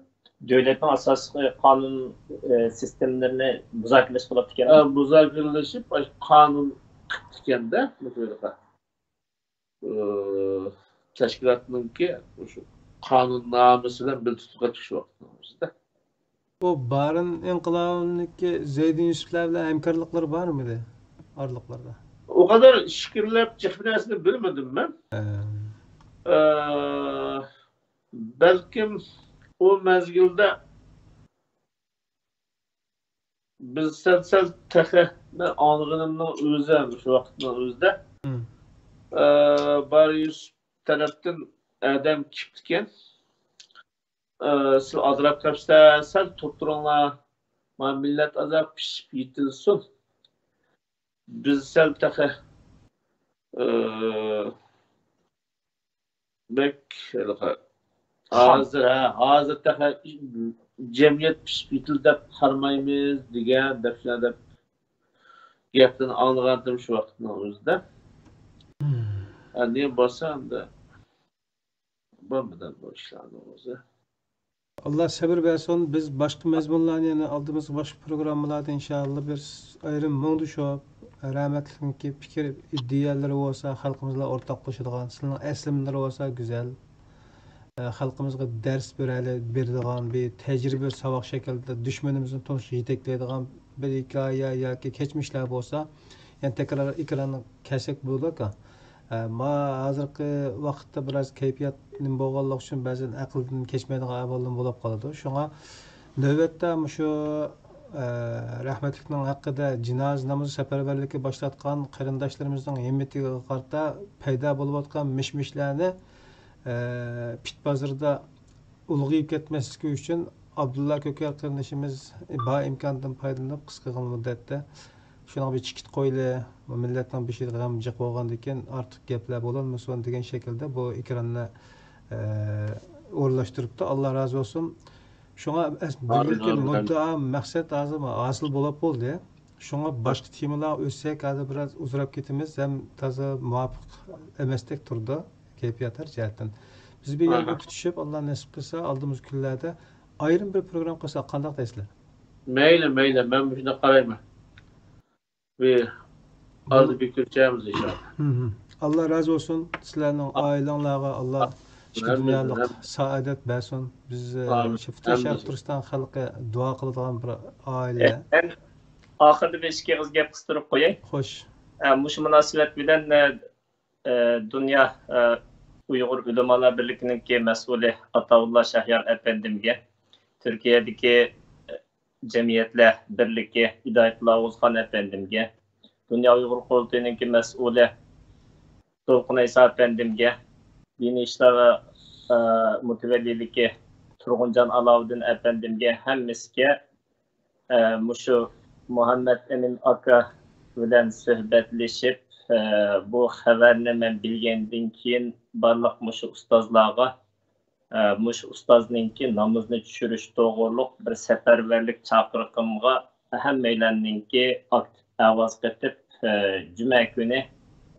دۆلەتنىڭ ئاساسلىق قانۇن، ئى، سىستېمىلىرىنى مۇزاكىرىلەش قىلىپتىكەن. ئە، مۇزاكىرىلىشىپ، ئاشۇ قانۇن قىپتىكەندە، مۇشۇ ھېلىقى، ئى، تەشكىلاتنىڭكى مۇشۇ قانۇننامىسى بىلەن بىر تۇتۇپ قېتىش ۋاقتىنىڭ ئۆزىدە. بۇ بارىن ئىنقىلابىنىڭكى زەيدىن يۈسۈپلەر بىلەن ھەمكارلىقلىرى بارمىدى ئارىلىقلاردا؟ ئۇ قەدەر ئىچكىرىلەپ جىق نەرسىنى بىلمىدىم مەن. ھە. ئى، بەلكىم ئۇ مەزگىلدە بىز سەل، سەل تېخى مەن ئاڭلىغىنىمنىڭ ئۆزى، شۇ ۋاقىتنىڭ ئۆزىدە، مم. ئى، بارى يۈسۈپ تەرەپتىن ئادەم كېلىپتىكەن. ئى، سىلەر ئازراق كەپسىلەر، سەل تۇرۇپ تۇرۇڭلار. مانا مىللەت ئازراق پىشىپ يېتىلسۇن. بىز سەل تېخى، ئى، بەك ھېلىقى، ھازىر، ھە، ھازىر تېخى جەمئىيەت پىشىپ يېتىلدى دەپ قارىمايمىز دېگەن دەپ، شۇنداق دەپ گەپلەرنى ئاڭلىغانتىم شۇ ۋاقىتنىڭ ئۆزىدە. مم. ئەمدى بولسا ئەمدى بولمىدى بۇ ئىشلارنىڭ ئۆزى. ئاللا سەبىر بەرسۇن. بىز باشقا مەزمۇنلارنى يەنە ئالدىمىزغا باشقا پروگراممىلاردا ئىنشائاللا بىر ئايرىم مۇڭدىشىپ، رەھمەتلىكنىڭكى پىكىر، ئىدىيەلىرى بولسا خەلقىمىز بىلەن ئورتاقلىشىدىغان، سىلىنىڭ ئەسلىمىلىرى بولسا گۈزەل، ئە، خەلقىمىزغا دەرس بېرەلە-، بېرىدىغان بىر تەجرىبە ساۋاق شەكلىدە دۈشمىنىمىزنى تونۇشقا يېتەكلەيدىغان بىر ھېكايە ياكى كەچمىشلەر بولسا، يەنە تەكرار ئېكراننى كەلسەك بولىدۇ ئاكا. ئە، ما ھازىرقى ۋاقىتتا بىراز كەيپىيات نېمە بولغانلىقى ئۈچۈن بەزەن ئەقىلدىن كەچمەيدىغان ئەھۋاللارمۇ بولۇپ قالىدۇ. شۇڭا نۆۋەتتە مۇشۇ، ئە، رەھمەتلىكنىڭ ھەققىدە جىنازا نامىزى سەپەرۋەرلىكى باشلاتقان قېرىنداشلىرىمىزنىڭ ھىممىتىگە قارىتا پەيدا بولۇۋاتقان مىش-مىشلارنى، ئە، پىت بازىرىدا ئۇلغىيىپ كەتمەسلىكى ئۈچۈن ئابدۇللا كۆكەر قېرىندىشىمىز بار ئىمكاندىن پايدىلىنىپ، قىسقىغىنە مۇددەتتە شۇنىڭغا بىر چېكىت قويىلى، مىللەتنىڭ بېشىدا غەم جىق بولغاندىكىن ئارتۇق گەپلەر بولالمىسۇن دېگەن شەكىلدە بۇ ئېكراننى، ئە، ئورۇنلاشتۇرۇپتۇ. ئاللا رازى بولسۇن. شۇڭا ئەس-، ئامىن، بۈگۈنكى ئامىن، ئامىن. مۇددىئا، مەقسەت ھازىر ھاسىل بولۇپ بولدى. شۇڭا باشقا تېمىلارغا ئۆتسەك، ھازىر بىراز ئۇزىراپ كېتىمىز ھەم تازا مۇۋاپىق ئەمەستەك تۇرىدۇ، كەيپىيات ھەر جەھەتتىن. بىز بىر يەرگە ئاھا. تۇتىشىپ، ئاللا نېسىپ قىلسا، ئالدىمىزدىكى كۈنلەردە ئايرىم بىر پروگرامما قىلساق قانداق دەيسىلەر؟ مەيلى، مەيلى، مەن مۇشۇنداق قارايمەن. بىر بۇ ئالدى بىر كۆرۈشەرمىز ئىنشاللا. ھىم، ھىم. ئاللا رازى بولسۇن. سىلەرنىڭ ئا-، ئائىلەڭلارغا ئاللا ئىككى ئامىن، دۇنيالىق ئامىن. سائادەت بەرسۇن. بىز، ئە، ئامىن. شەرقىي ئامىن. تۈركىستان خەلقى دۇئا قىلىدىغان بىر ئائىلە. ئە، مەن ئاخىرىدا بىر ئىككى ئېغىز گەپ قىستۇرۇپ قوياي. خوش. ئە، مۇشۇ مۇناسىۋەت بىلەن، ئە، ئە، دۇنيا، ئە، ئۇيغۇر ئۆلىمالار بىرلىكىنىڭكى مەسئۇلى ئاتاۋۇللا شاھيار ئەپەندىمگە، تۈركىيەدىكى، ئە، جەمئىيەتلەر بىرلىكى ھىدايەتۇللا ئوغۇزخان ئەپەندىمگە، دۇنيا ئۇيغۇر قۇرۇلتىيىنىڭكى مەسئۇلى دولقۇن ئەيسا ئەپەندىمگە، دىنىي ئىشلار، ئە، مۇتەۋەللىلىكى تۇرغۇنجان ئالاۋۇددىن ئەپەندىمگە، ھەممىسىگە ئە، مۇشۇ مۇھەممەد ئەمىن ئاكا بىلەن سۆھبەتلىشىپ، ئە، بۇ خەۋەرنى مەن بىلگەندىن كېيىن، بارلىق مۇشۇ ئۇستازلارغا، ئە، مۇشۇ ئۇستازنىڭكى نامىزىنى چۈشۈرۈش توغرۇلۇق بىر سەپەرۋەرلىك چاقىرىقىمغا ھەممەيلەننىڭكى ئاكتىپ ئاۋاز قېتىپ، ئە، جۈمە كۈنى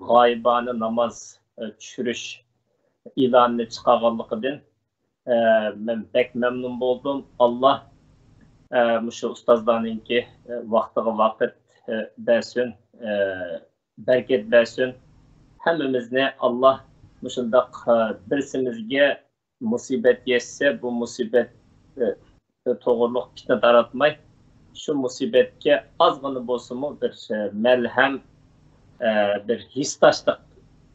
غايىبانە ناماز، ئە، چۈشۈرۈش ئېلانىنى چىقارغانلىقىدىن، ئە، مەن بەك مەمنۇن بولدۇم. ئاللا، ئە، مۇشۇ ئۇستازلارنىڭكى، ئە، ۋاقتىغا ۋاقىت، ئە، بەرسۇن، ئە، بەرىكەت بەرسۇن. ھەممىمىزنى ئاللا مۇشۇنداق، ئە، بىرسىمىزگە مۇسىبەت يەتسە، بۇ مۇسىبەت، ئە، توغرۇلۇق پىتنە تاراتماي، شۇ مۇسىبەتكە ئازغىنا بولسىمۇ بىر، ئە، مەلھەم، ئە، بىر ھېسداشلىق،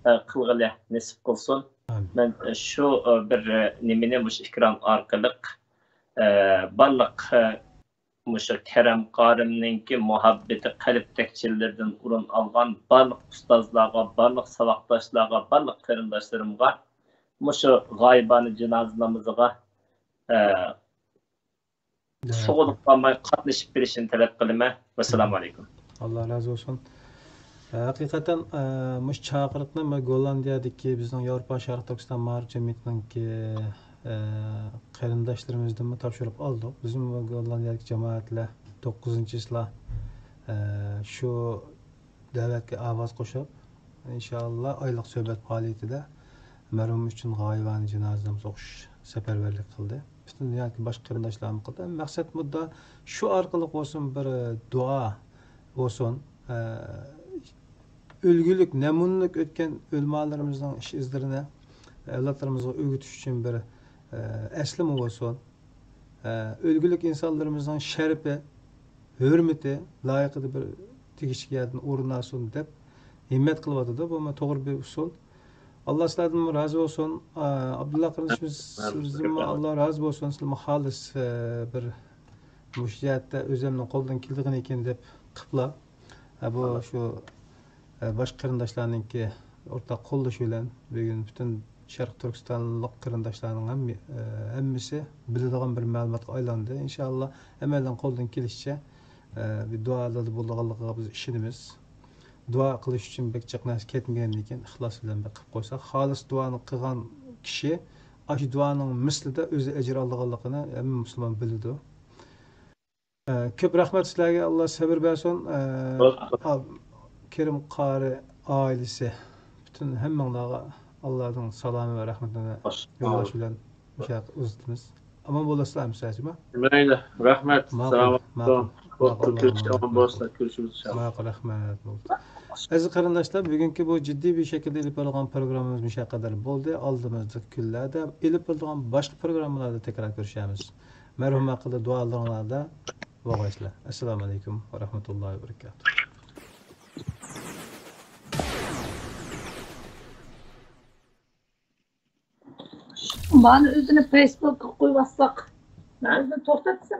ئە، قىلغىلى نېسىپ قىلسۇن. ئامىن. مەن، ئە، شۇ، ئە، بىر، ئە، نېمىنى مۇشۇ ئېكران ئارقىلىق، ئە، بارلىق، ئە، مۇشۇ كەرەم قارىمنىڭكى مۇھەببىتى قەلبتەك چىللىرىدىن ئورۇن ئالغان بارلىق ئۇستازلارغا، بارلىق ساۋاقداشلارغا، بارلىق قېرىنداشلىرىمغا مۇشۇ غايىبانە جىنازا نامىزىغا، ئە، سۇغۇنۇپ قالماي قاتنىشىپ بېرىشىنى تەلەپ قىلىمەن. ۋەسسالامۇ ئەلەيكۇم. ئاللا رازى بولسۇن. ھەقىقەتەن، ئە، مۇشۇ چاقىرىقنى مەن گوللاندىيەدىكى بىزنىڭ ياۋروپا شەرق تۈركىستان مائارىپ جەمئىيىتىنىڭكى، ئە، قېرىنداشلىرىمىزدىنمۇ تاپشۇرۇق ئالدۇق. بىزمۇ گوللاندىيەدىكى جامائەتلەر توققۇزىنچى چىسلا، ئە، شۇ دەۋەتكە ئاۋاز قوشۇپ، ئىنشائاللا، ئايلىق سۆھبەت پائالىيىتىدە مەرھۇم ئۈچۈن غايىۋانە جىنازا نامىزى ئوقۇش سەپەرۋەرلىك قىلدى. پۈتۈن دۇنيادىكى باشقا قېرىنداشلارمۇ قىلدى. مەقسەت مۇددا شۇ ئارقىلىق بولسۇن بىر دۇئا بولسۇن. ئە، ئۈلگىلىك، نەمۇنىلىك ئۆتكەن ئۆلىمالىرىمىزنىڭ ئىش ئىزلىرىنى ئەۋلادلىرىمىزغا ئۆگىتىش ئۈچۈن بىر، ئە، ئەسلىمە بولسۇن. ئە، ئۈلگىلىك ئىنسانلىرىمىزنىڭ شەرىپى، ھۆرمىتى لايىقىدا بىر تېگىشلىك يەردىن ئورۇن ئالسۇن دەپ ھىممەت قىلىۋاتىدۇ. بۇمۇ توغرا بىر ئۇسۇل. ئاللا سىلەردىنمۇ رازى بولسۇن. ئە، ئابدۇللا قېرىندىشىمىز، سىزدىنمۇ ئاللا رازى بولسۇن. سىلەرمۇ خالىس، ئە، بىر مۇشۇ جەھەتتە ئۆزۈمنىڭ قولىدىن كېلىدىغىنىكىن دەپ قىپلا. ھە، بۇ شۇ، ئە، باشقا قېرىنداشلارنىڭكى ئورتاق قوللىشى بىلەن بۈگۈن پۈتۈن شەرقىي تۈركىستانلىق قېرىنداشلارنىڭ ھەم-، ئە، ھەممىسى بىلىدىغان بىر مەلۇماتقا ئايلاندى. ئىنشائاللا، ھەممەيلەن قولىدىن كېلىشىچە، ئە، بىر دۇئادا بولىدىغانلىقىغا بىز ئىشىنىمىز. دۇئا قىلىش ئۈچۈن بەك جىق نەرسە كەتمىگەندىن كېيىن، ئىخلاس بىلەن بىر قىلىپ قويساق، خالىس دۇئانى قىلغان كىشى ئاشۇ دۇئانىڭ مىسلىدا ئۆزى ئەجىر ئالىدىغانلىقىنى ھەممە مۇسۇلمان بىلىدۇ. ئە، كۆپ رەھمەت سىلەرگە، ئاللا سەۋر بەرسۇن. ئە، بولدى. ئا-، كېرىم قارى ئائىلىسى، پۈتۈن ھەممىڭلارغا ئاللانىڭ سالامى ۋە رەھمىتىنى يولداش بىلەن مۇشۇ يەرگە ئۇزىتىمىز. ئامان بولاسىلەر ئەمىسە، جۇما؟ مەيلى، رەھمەت. ماقۇل، سالامەت ماقۇل. بولۇڭ. ماقۇل، بولدى، ئاللا كۈنىڭىز ئامان بولسۇن، كۆرۈشىمىز ئىنشائاللا. ماقۇل، رەھمەت، بولدى. ئەزىز قېرىنداشلار، بۈگۈنكى بۇ جىددىي بىر شەكىلدە ئېلىپ بېرىلغان پروگراممىمىز مۇشۇ قەدەر بولدى. ئالدىمىزدىكى كۈنلەردە ئېلىپ بېرىلىدىغان باشقا پروگراممىلاردا تەكرار كۆرۈشەرمىز. مەرھۇم ھەققىدە دۇئالىرىڭلاردا بولغايسىلەر. ئەسسالامۇ ئەلەيكۇم ۋە رەھمەتۇللاھى ۋە بەرىكاتۇھ. مانا ئۆزىنى فېيسبۇكقا قويۇۋاتساق، مەن ئۆزىنى توختاتسام.